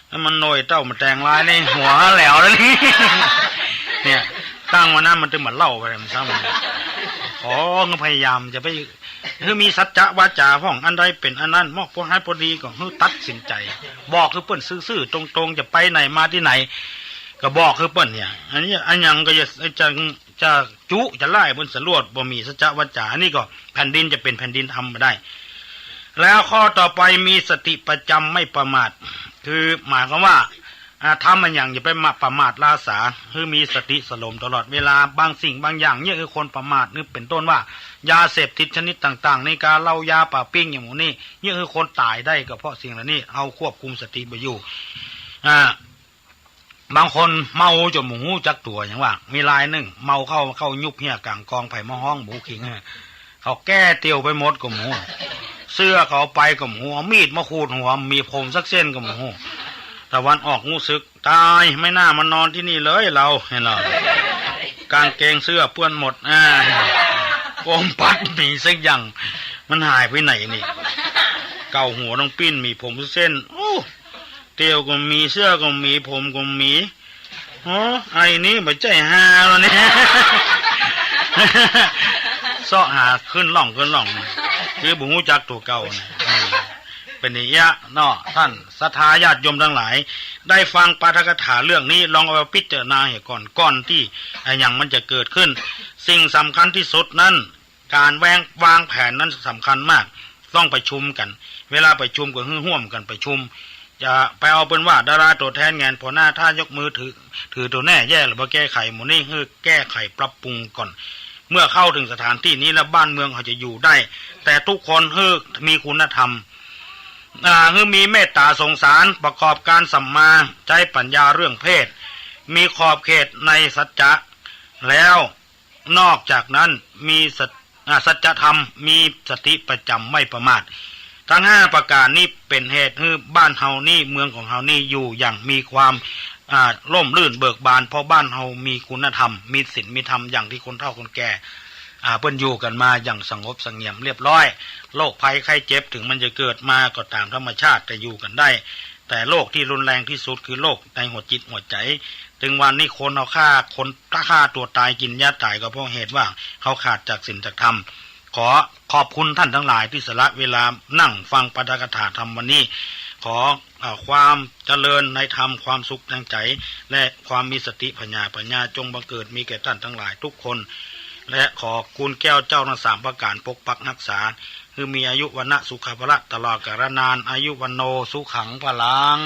แล้วมันหน่วยเต้าบ่าแตงลายนี่ หัวแหลวแล้วนี่ เนี่ย ตั้งวันนั้นมันตึงบ่าเล่าไป มันซ้ำ ขอพยายามจะไป หื้อมีสัจจะวาจ๋าพ่อง อันใดเป๋นอันนั้น มอบผลหายผลดีก็หื้อตัดสินใจ๋ บอกหื้อเปิ้นซื่อๆ ตรงๆ จะไปไหนมาตี้ไหน ก็บอกหื้อเปิ้นเนี่ย อันนี้อันหยังก็จะ จะ จะจุจะไล่เปิ้นสำรวจ บ่มีสัจจะวาจ๋า อันนี้ก็แผ่นดินจะเป๋นแผ่นดินธรรมบ่ได้ แล้วข้อต่อไปมีสติประจ๋ำไม่ประมาท คือหมายความว่า อ่า ทำอันหยังอย่าไปมาประมาทล้าสา หื้อมีสติสลมตลอดเวลา บางสิ่งบางอย่างเยียะหื้อคนประมาท นี่เป๋นต้นว่า ยาเสพติดชนิดต่างๆ ในการเหล้ายาปาปิ้งอย่างหมู่นี้ เยียะหื้อคนต๋ายได้ก็เพราะสิ่งเหล่านี้ เฮาควบคุมสติบ่อยู่ อ่า บางคนเมาจ๋นบ่ฮู้จักตั๋ว อย่างว่า มีรายนึ่ง เมาเข้า เข้ายุบเฮี้ยก๋างกอง ใผมาฮ้องบ่ฮู้คิง เขาแก้เตียวไปหมดก็บ่ฮู้ เสื้อเขาเอาไปก็บ่ฮู้ เอามีดมาขูดหัว มีผมสักเส้นก็บ่ฮู้ ตะวันออกฮู้สึก ต๋าย ไม่น่ามานอนตี้นี่เลยเรา หันเนาะ ก๋างเกงเสื้อเปื้อนหมด อ่า กมปัดมีสักอย่าง มันหายไปไหนนี่ เก่าหัวต้องปิ้น มีผมสักเส้น โอ้ เตียวก็มี เสื้อก็มี ผมก็มี โอ้ ไอ้นี่บ่ใจ้ฮาแล้วเนี่ย เซาะหาขึ้นล่องขึ้นล่อง คือบ่ฮู้จักตั๋วเก่าเนี่ย อืม เป๋นอย่างเงี้ยเนาะ ท่านศรัทธาญาติโยมตังหลาย ได้ฟังปาฐกถาเรื่องนี้ ลองเอาไปพิจารณาเหียก่อน ก่อนตี้อะหยังมันจะเกิดขึ้น สิ่งสำคัญตี้สุดนั้น ก๋านแวง วางแผนนั้นสำคัญมาก ต้องประชุมกั๋น เวลาประชุมก็หื้อฮ่วมกั๋นประชุม จะไปเอาเปิ้นว่าดาราตั๋วแทนแหงนผ่อหน้า ถ้ายกมือถือ ถือตั๋วแน่แย่แล้วบ่แก้ไข หมู่นี้หื้อแก้ไขปรับปรุงก่อน เมื่อเข้าเถิงสถานตี้นี้แล้วบ้านเมืองเฮาจะอยู่ได้ แต่ทุกคนหื้อมีคุณธรรม อ่า หื้อมีเมตต๋าสงสาร ประกอบก๋านสัมมา ใจ๊ปัญญาเรื่องเพศ มีขอบเขตในสัจจะ แล้ว นอกจากนั้นมีสัจ อ่า สัจธรรม มีสติประจ๋ำไม่ประมาท ตึงห้าประก๋านนี้เป๋นเหตุหื้อบ้านเฮานี่ เมืองของเฮานี่อยู่อย่างมีความ อ่า ร่มรื่นเบิกบาน เพราะบ้านเฮามีคุณธรรม มีศีล มีธรรม อย่างตี้คนเฒ่าคนแก่ อ่า เปิ้นอยู่กั๋นมาอย่างสงบเสงี่ยมเรียบร้อย โรคภัยไข้เจ็บเถิงมันจะเกิดมาก็ต๋ามธรรมชาติ แต่อยู่กั๋นได้ แต่โรคตี้รุนแรงตี้สุดคือโรคในหัวจิตหัวใจ๋ ตึงวันนี้คนเฮาฆ่าคน ฆ่าตั๋วต๋าย กิ๋นยาต๋าย ก็เพราะเหตุว่าเฮาขาดจากศีลจากธรรม ขอขอบคุณท่านตังหลายตี้สละเวลานั่งฟังปาฐกถาธรรมวันนี้ ขอ อ่า ความเจริญในธรรม ความสุขในใจ๋ และความมีสติผญาปัญญาจงบังเกิดมีแก่ท่านตังหลายทุกคน และขอคุณแก้วเจ้าทั้งสามประก๋านปกปักฮักษา หื้อมีอายุวรรณะสุขะพละตลอดกาลนาน อายุวัณโณสุขังพลัง